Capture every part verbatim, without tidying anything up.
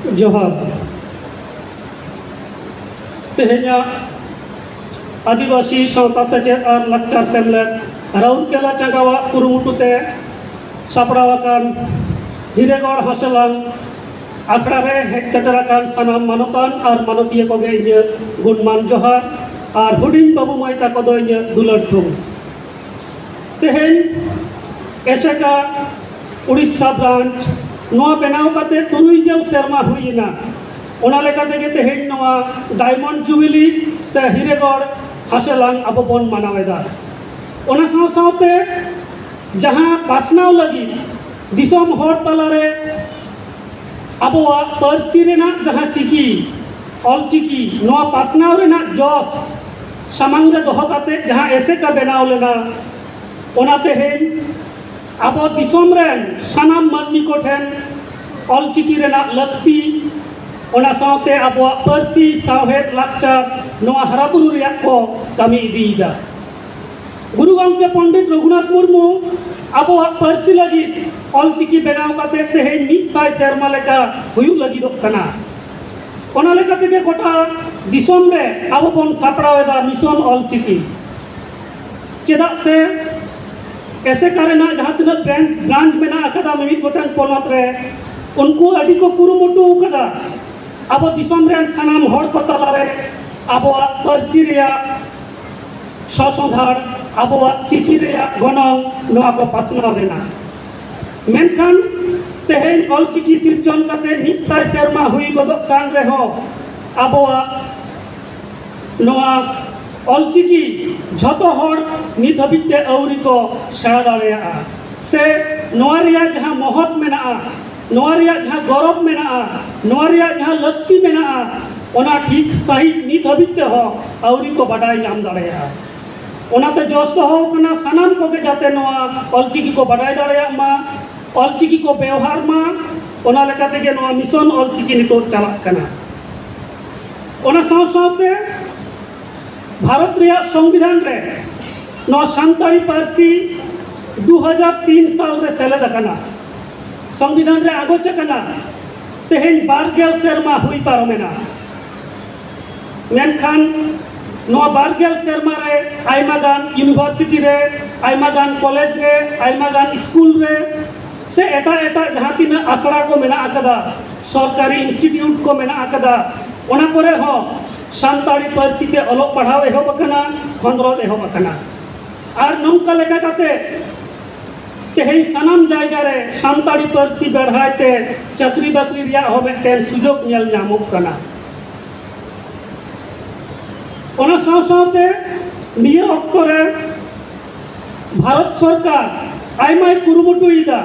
ᱡᱚᱦᱟᱨ᱾ ᱛᱮᱦᱮᱧᱟᱜ ᱟᱹᱫᱤᱵᱟᱹᱥᱤ ᱥᱟᱶᱛᱟ ᱥᱮᱪᱮᱫ ᱟᱨ ᱞᱟᱠᱪᱟᱨ ᱥᱮᱢᱞᱮᱫ ᱨᱟᱩᱨᱠᱮᱞᱟ ᱪᱟᱸᱜᱟᱣᱟᱜ ᱠᱩᱨᱩᱢᱩᱴᱩ ᱛᱮ ᱥᱟᱯᱲᱟᱣ ᱟᱠᱟᱱ ᱦᱤᱨᱮᱜᱚᱲ ᱦᱟᱸᱥᱮᱞᱟᱝ ᱟᱠᱷᱲᱟ ᱨᱮ ᱦᱮᱡ ᱥᱮᱴᱮᱨ ᱟᱠᱟᱱ ᱥᱟᱱᱟᱢ ᱢᱟᱱᱚᱛᱟᱱ ᱟᱨ ᱢᱟᱱᱚᱛᱤᱭᱟᱹ ᱠᱚᱜᱮ ᱤᱧᱟᱹᱜ ᱜᱩᱱᱢᱟᱱ ᱡᱚᱦᱟᱨ ᱟᱨ ᱦᱩᱰᱤᱧ ᱵᱟᱹᱵᱩ ᱢᱟᱹᱭ ᱛᱟᱠᱚ ᱫᱚ ᱤᱧᱟᱹᱜ ᱫᱩᱞᱟᱹᱲ ᱛᱷᱩᱢ᱾ ᱛᱮᱦᱮᱧ ᱮᱥᱮᱠᱟ ᱩᱲᱤᱥᱥᱟ ᱵᱨᱟᱧᱪ ᱱᱚᱣᱟ ᱵᱮᱱᱟᱣ ᱠᱟᱛᱮ ᱛᱩᱨᱩᱭ ᱜᱮᱞ ᱥᱮᱨᱢᱟ ᱦᱩᱭ ᱮᱱᱟ᱾ ᱚᱱᱟ ᱞᱮᱠᱟ ᱛᱮᱜᱮ ᱛᱮᱦᱮᱧ ᱱᱚᱣᱟ ᱰᱟᱭᱢᱚᱱᱰ ᱡᱩᱵᱤᱞᱤ ᱥᱮ ᱦᱤᱨᱮᱜᱚᱲ ᱦᱟᱸᱥᱮᱞᱟᱝ ᱟᱵᱚ ᱵᱚᱱ ᱢᱟᱱᱟᱣ ᱮᱫᱟ᱾ ᱚᱱᱟ ᱥᱟᱶ ᱥᱟᱶᱛᱮ ᱡᱟᱦᱟᱸ ᱯᱟᱥᱱᱟᱣ ᱞᱟᱹᱜᱤᱫ ᱫᱤᱥᱚᱢ ᱦᱚᱲ ᱛᱟᱞᱟᱨᱮ ᱟᱵᱚᱣᱟᱜ ᱯᱟᱹᱨᱥᱤ ᱨᱮᱱᱟᱜ ᱡᱟᱦᱟᱸ ᱪᱤᱠᱤ, ᱚᱞᱪᱤᱠᱤ, ᱱᱚᱣᱟ ᱯᱟᱥᱱᱟᱣ ᱨᱮᱱᱟᱜ ᱡᱚᱥ ᱥᱟᱢᱟᱝ ᱨᱮ ᱫᱚᱦᱚ ᱠᱟᱛᱮ ᱡᱟᱦᱟᱸ ᱮᱥᱮᱠᱟ ᱵᱮᱱᱟᱣ ᱞᱮᱱᱟ, ᱚᱱᱟ ᱛᱮᱦᱮᱧ ᱟᱵᱚ ᱫᱤᱥᱚᱢ ᱨᱮᱱ ᱥᱟᱱᱟᱢ ᱢᱟᱹᱱᱢᱤ ᱠᱚᱴᱷᱮᱱ ᱚᱞᱪᱤᱠᱤ ᱨᱮᱱᱟᱜ ᱞᱟᱹᱠᱛᱤ, ᱚᱱᱟ ᱥᱟᱶᱛᱮ ᱟᱵᱚᱣᱟᱜ ᱯᱟᱹᱨᱥᱤ, ᱥᱟᱶᱦᱮᱫ, ᱞᱟᱠᱪᱟᱨ ᱱᱚᱣᱟ ᱦᱟᱨᱟᱵᱩᱨᱩ ᱨᱮᱭᱟᱜ ᱠᱚ ᱠᱟᱹᱢᱤ ᱤᱫᱤᱭᱮᱫᱟ᱾ ᱜᱩᱨᱩ ᱜᱚᱢᱠᱮ ᱯᱚᱱᱰᱤᱛ ᱨᱚᱜᱷᱩᱱᱟᱛᱷ ᱢᱩᱨᱢᱩ ᱟᱵᱚᱣᱟᱜ ᱯᱟᱹᱨᱥᱤ ᱞᱟᱹᱜᱤᱫ ᱚᱞᱪᱤᱠᱤ ᱵᱮᱱᱟᱣ ᱠᱟᱛᱮ ᱛᱮᱦᱮᱧ ᱢᱤᱫ ᱥᱟᱭ ᱥᱮᱨᱢᱟ ᱞᱮᱠᱟ ᱦᱩᱭᱩᱜ ᱞᱟᱹᱜᱤᱫᱚᱜ ᱠᱟᱱᱟ᱾ ᱚᱱᱟ ᱞᱮᱠᱟ ᱛᱮᱜᱮ ᱜᱚᱴᱟ ᱫᱤᱥᱚᱢ ᱨᱮ ᱟᱵᱚ ᱵᱚᱱ ᱥᱟᱯᱲᱟᱣ ᱮᱫᱟ ᱢᱤᱥᱚᱱ ᱚᱞᱪᱤᱠᱤ᱾ ᱪᱮᱫᱟᱜ ᱥᱮ ᱮᱥᱮᱠᱟ ᱨᱮᱱᱟᱜ ᱡᱟᱦᱟᱸ ᱛᱤᱱᱟᱹᱜ ᱵᱨᱟᱧᱪ, ᱵᱨᱟᱧᱪ ᱢᱮᱱᱟᱜ ᱟᱠᱟᱫᱟ ᱢᱤᱢᱤᱫ ᱜᱚᱴᱟᱝ ᱯᱚᱱᱚᱛ ᱨᱮ, ᱩᱱᱠᱩ ᱟᱹᱰᱤ ᱠᱚ ᱠᱩᱨᱩᱢᱩᱴᱩ ᱟᱠᱟᱫᱟ ᱟᱵᱚ ᱫᱤᱥᱚᱢ ᱨᱮᱱ ᱥᱟᱱᱟᱢ ᱦᱚᱲ ᱠᱚ ᱛᱟᱞᱟᱨᱮ ᱟᱵᱚᱣᱟᱜ ᱯᱟᱹᱨᱥᱤ ᱨᱮᱭᱟᱜ ᱥᱚᱥᱚᱸᱫᱷᱟᱲ, ᱟᱵᱚᱣᱟᱜ ᱪᱤᱠᱤ ᱨᱮᱭᱟᱜ ᱜᱚᱱᱚᱝ, ᱱᱚᱣᱟ ᱠᱚ ᱯᱟᱥᱱᱟᱣ ᱨᱮᱱᱟᱜ᱾ ᱢᱮᱱᱠᱷᱟᱱ ᱛᱮᱦᱮᱧ ᱚᱞᱪᱤᱠᱤ ᱥᱤᱨᱡᱚᱱ ᱠᱟᱛᱮ ᱢᱤᱫ ᱥᱟᱭ ᱥᱮᱨᱢᱟ ᱦᱩᱭ ᱜᱚᱫᱚᱜ ᱠᱟᱱ ᱨᱮᱦᱚᱸ ᱟᱵᱚᱣᱟᱜ ᱱᱚᱣᱟ ᱚᱞᱪᱤᱠᱤ ᱡᱷᱚᱛᱚ ᱦᱚᱲ ᱱᱤᱛ ᱦᱟᱹᱵᱤᱡ ᱛᱮ ᱟᱹᱣᱨᱤ ᱠᱚ ᱥᱮᱬᱟ ᱫᱟᱲᱮᱭᱟᱜᱼᱟ, ᱥᱮ ᱱᱚᱣᱟ ᱨᱮᱭᱟᱜ ᱡᱟᱦᱟᱸ ᱢᱚᱦᱚᱛ ᱢᱮᱱᱟᱜᱼᱟ, ᱱᱚᱣᱟ ᱨᱮᱭᱟᱜ ᱡᱟᱦᱟᱸ ᱜᱚᱨᱚᱵᱽ ᱢᱮᱱᱟᱜᱼᱟ, ᱱᱚᱣᱟ ᱨᱮᱭᱟᱜ ᱡᱟᱦᱟᱸ ᱞᱟᱹᱠᱛᱤ ᱢᱮᱱᱟᱜᱼᱟ, ᱚᱱᱟ ᱴᱷᱤᱠ ᱥᱟᱺᱦᱤᱡ ᱱᱤᱛ ᱦᱟᱹᱵᱤᱡ ᱛᱮᱦᱚᱸ ᱟᱹᱣᱨᱤ ᱠᱚ ᱵᱟᱰᱟᱭ ᱧᱟᱢ ᱫᱟᱲᱮᱭᱟᱜᱼᱟ᱾ ᱚᱱᱟᱛᱮ ᱡᱚᱥ ᱫᱚᱦᱚ ᱠᱟᱱᱟ ᱥᱟᱱᱟᱢ ᱠᱚᱜᱮ ᱡᱟᱛᱮ ᱱᱚᱣᱟ ᱚᱞᱪᱤᱠᱤ ᱠᱚ ᱵᱟᱰᱟᱭ ᱫᱟᱲᱮᱭᱟᱜ ᱢᱟ, ᱚᱞᱪᱤᱠᱤ ᱠᱚ ᱵᱮᱣᱦᱟᱨ ᱢᱟ᱾ ᱚᱱᱟ ᱞᱮᱠᱟ ᱛᱮᱜᱮ ᱱᱚᱣᱟ ᱢᱤᱥᱚᱱ ᱚᱞᱪᱤᱠᱤ ᱱᱤᱛᱚᱜ ᱪᱟᱞᱟᱜ ᱠᱟᱱᱟ᱾ ᱚᱱᱟ ᱥᱟᱶ ᱥᱟᱶᱛᱮ ᱵᱷᱟᱨᱚᱛ ᱨᱮᱭᱟᱜ ᱥᱚᱝᱵᱤᱫᱷᱟᱱ ᱨᱮ ᱱᱚᱣᱟ ᱥᱟᱱᱛᱟᱲᱤ ᱯᱟᱹᱨᱥᱤ ᱫᱩ ᱦᱟᱡᱟᱨ ᱛᱤᱱ ᱥᱟᱞ ᱨᱮ ᱥᱮᱞᱮᱫ ᱟᱠᱟᱱᱟ, ᱥᱚᱝᱵᱤᱫᱷᱟᱱ ᱨᱮ ᱟᱸᱜᱚᱪ ᱟᱠᱟᱱᱟ᱾ ᱛᱮᱦᱮᱧ ᱵᱟᱨ ᱜᱮᱞ ᱥᱮᱨᱢᱟ ᱦᱩᱭ ᱯᱟᱨᱚᱢᱮᱱᱟ, ᱢᱮᱱᱠᱷᱟᱱ ᱱᱚᱣᱟ ᱵᱟᱨ ᱜᱮᱞ ᱥᱮᱨᱢᱟ ᱨᱮ ᱟᱭᱢᱟ ᱜᱟᱱ ᱤᱭᱩᱱᱤᱵᱷᱟᱨᱥᱤᱴᱤ ᱨᱮ, ᱟᱭᱢᱟ ᱜᱟᱱ ᱠᱚᱞᱮᱡᱽ ᱨᱮ, ᱟᱭᱢᱟ ᱜᱟᱱ ᱥᱠᱩᱞ ᱨᱮ, ᱥᱮ ᱮᱴᱟᱜ ᱮᱴᱟᱜ ᱡᱟᱦᱟᱸ ᱛᱤᱱᱟᱹᱜ ᱟᱥᱲᱟ ᱠᱚ ᱢᱮᱱᱟᱜ ᱟᱠᱟᱫᱟ, ᱥᱚᱨᱠᱟᱨᱤ ᱤᱱᱥᱴᱤᱴᱤᱭᱩᱴ ᱠᱚ ᱢᱮᱱᱟᱜ ᱟᱠᱟᱫᱟ, ᱚᱱᱟ ᱠᱚᱨᱮ ᱦᱚᱸ ᱥᱟᱱᱛᱟᱲᱤ ᱯᱟᱹᱨᱥᱤ ᱛᱮ ᱚᱞᱚᱜ ᱯᱟᱲᱦᱟᱣ ᱮᱦᱚᱵ ᱟᱠᱟᱱᱟ, ᱠᱷᱚᱸᱫᱽᱨᱚᱸᱫᱽ ᱮᱦᱚᱵ ᱟᱠᱟᱱᱟ᱾ ᱟᱨ ᱱᱚᱝᱠᱟ ᱞᱮᱠᱟ ᱠᱟᱛᱮ ᱛᱮᱦᱮᱧ ᱥᱟᱱᱟᱢ ᱡᱟᱭᱜᱟ ᱨᱮ ᱥᱟᱱᱛᱟᱲᱤ ᱯᱟᱹᱨᱥᱤ ᱵᱮᱲᱦᱟᱭ ᱛᱮ ᱪᱟᱹᱠᱨᱤ ᱵᱟᱹᱠᱨᱤ ᱨᱮᱭᱟᱜ ᱦᱚᱸ ᱢᱤᱫᱴᱮᱱ ᱥᱩᱡᱳᱜᱽ ᱧᱮᱞ ᱧᱟᱢᱚᱜ ᱠᱟᱱᱟ᱾ ᱚᱱᱟ ᱥᱟᱶ ᱥᱟᱶᱛᱮ ᱱᱤᱭᱟᱹ ᱚᱠᱛᱚ ᱨᱮ ᱵᱷᱟᱨᱚᱛ ᱥᱚᱨᱠᱟᱨ ᱟᱭᱢᱟᱭ ᱠᱩᱨᱩᱢᱩᱴᱩᱭᱮᱫᱟ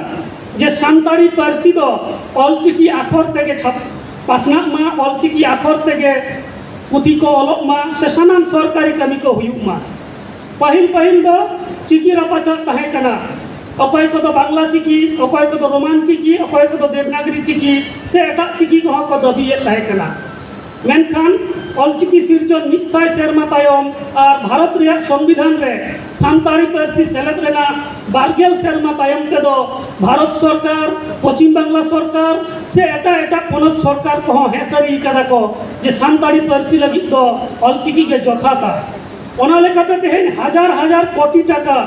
ᱡᱮ ᱥᱟᱱᱛᱟᱲᱤ ᱯᱟᱹᱨᱥᱤ ᱫᱚ ᱚᱞᱪᱤᱠᱤ ᱟᱠᱷᱚᱨ ᱛᱮᱜᱮ ᱪᱷᱟᱯ-, ᱯᱟᱥᱱᱟᱜ ᱢᱟ, ᱚᱞᱪᱤᱠᱤ ᱟᱠᱷᱚᱨ ᱛᱮᱜᱮ ᱯᱩᱛᱷᱤ ᱠᱚ ᱚᱞᱚᱜ ᱢᱟ, ᱥᱮ ᱥᱟᱱᱟᱢ ᱥᱚᱨᱠᱟᱨᱤ ᱠᱟᱹᱢᱤ ᱠᱚ ᱦᱩᱭᱩᱜ ᱢᱟ᱾ ᱯᱟᱹᱦᱤᱞ ᱯᱟᱹᱦᱤᱞ ᱫᱚ ᱪᱤᱠᱤ ᱨᱟᱯᱟᱪᱟᱜ ᱛᱟᱦᱮᱸ ᱠᱟᱱᱟ, ᱚᱠᱚᱭ ᱠᱚᱫᱚ ᱵᱟᱝᱞᱟ ᱪᱤᱠᱤ, ᱚᱠᱚᱭ ᱠᱚᱫᱚ ᱫᱮᱵᱽᱱᱟᱜᱽᱨᱤ ᱪᱤᱠᱤ, ᱚᱠᱚᱭ ᱠᱚᱫᱚ ᱫᱮᱵᱽᱱᱟᱜᱽᱨᱤ ᱪᱤᱠᱤ ᱥᱮ ᱮᱴᱟᱜ ᱪᱤᱠᱤ ᱠᱚᱦᱚᱸ ᱠᱚ ᱫᱟᱹᱵᱤᱭᱮᱫ ᱛᱟᱦᱮᱸ ᱠᱟᱱᱟ᱾ ᱢᱮᱱᱠᱷᱟᱱ ᱚᱞᱪᱤᱠᱤ ᱥᱤᱨᱡᱚᱱ ᱢᱤᱫ ᱥᱟᱭ ᱥᱮᱨᱢᱟ ᱛᱟᱭᱚᱢ ᱟᱨ ᱵᱷᱟᱨᱚᱛ ᱨᱮᱭᱟᱜ ᱥᱚᱝᱵᱤᱫᱷᱟᱱ ᱨᱮ ᱥᱟᱱᱛᱟᱲᱤ ᱯᱟᱹᱨᱥᱤ ᱥᱮᱞᱮᱫ ᱨᱮᱱᱟᱜ ᱵᱟᱨ ᱜᱮᱞ ᱥᱮᱨᱢᱟ ᱛᱟᱭᱚᱢ ᱛᱮᱫᱚ ᱵᱷᱟᱨᱚᱛ ᱥᱚᱨᱠᱟᱨ, ᱯᱚᱪᱷᱤᱢ ᱵᱟᱝᱞᱟ ᱥᱚᱨᱠᱟᱨ ᱥᱮ ᱮᱴᱟᱜ ᱮᱴᱟᱜ ᱯᱚᱱᱚᱛ ᱥᱚᱨᱠᱟᱨ ᱠᱚᱦᱚᱸ ᱦᱮᱸ ᱥᱟᱹᱨᱤ ᱠᱟᱫᱟ ᱠᱚ ᱡᱮ ᱥᱟᱱᱛᱟᱲᱤ ᱯᱟᱹᱨᱥᱤ ᱞᱟᱹᱜᱤᱫ ᱫᱚ ᱚᱞᱪᱤᱠᱤ ᱜᱮ ᱡᱚᱛᱷᱟᱛᱟ᱾ ᱚᱱᱟ ᱞᱮᱠᱟᱛᱮ ᱛᱮᱦᱮᱧ ᱦᱟᱡᱟᱨ ᱦᱟᱡᱟᱨ ᱠᱳᱴᱤ ᱴᱟᱠᱟ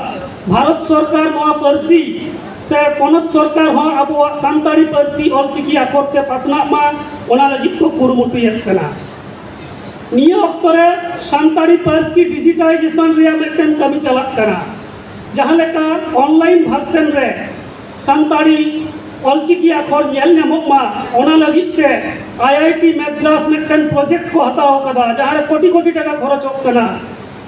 ᱵᱷᱟᱨᱚᱛ ᱥᱚᱨᱠᱟᱨ ᱱᱚᱣᱟ ᱯᱟᱹᱨᱥᱤ ᱥᱮ ᱯᱚᱱᱚᱛ ᱥᱚᱨᱠᱟᱨ ᱦᱚᱸ ᱟᱵᱚᱣᱟᱜ ᱥᱟᱱᱛᱟᱲᱤ ᱯᱟᱹᱨᱥᱤ ᱚᱞᱪᱤᱠᱤ ᱟᱠᱷᱚᱨ ᱛᱮ ᱯᱟᱥᱱᱟᱜ ᱢᱟ, ᱚᱱᱟ ᱞᱟᱹᱜᱤᱫ ᱠᱚ ᱠᱩᱨᱩᱢᱩᱴᱩᱭᱮᱫ ᱠᱟᱱᱟ᱾ ᱱᱤᱭᱟᱹ ᱚᱠᱛᱚ ᱨᱮ ᱥᱟᱱᱛᱟᱲᱤ ᱯᱟᱹᱨᱥᱤ ᱰᱤᱡᱤᱴᱟᱭᱡᱮᱥᱚᱱ ᱨᱮᱭᱟᱜ ᱢᱤᱫᱴᱮᱱ ᱠᱟᱹᱢᱤ ᱪᱟᱞᱟᱜ ᱠᱟᱱᱟ, ᱡᱟᱦᱟᱸ ᱞᱮᱠᱟ ᱚᱱᱞᱟᱭᱤᱱ ᱵᱷᱟᱨᱥᱮᱱ ᱨᱮ ᱥᱟᱱᱛᱟᱲᱤ ᱚᱞᱪᱤᱠᱤ ᱟᱠᱷᱚᱨ ᱧᱮᱞ ᱧᱟᱢᱚᱜ ᱢᱟ, ᱚᱱᱟ ᱞᱟᱹᱜᱤᱫ ᱛᱮ ᱟᱭ ᱟᱭ ᱴᱤ ᱢᱟᱫᱽᱨᱟᱥ ᱢᱤᱫᱴᱮᱱ ᱯᱨᱚᱡᱮᱠᱴ ᱠᱚ ᱦᱟᱛᱟᱣ ᱟᱠᱟᱫᱟ, ᱡᱟᱦᱟᱸ ᱨᱮ ᱠᱳᱴᱤ ᱠᱳᱴᱤ ᱴᱟᱠᱟ ᱠᱷᱚᱨᱚᱪᱚᱜ ᱠᱟᱱᱟ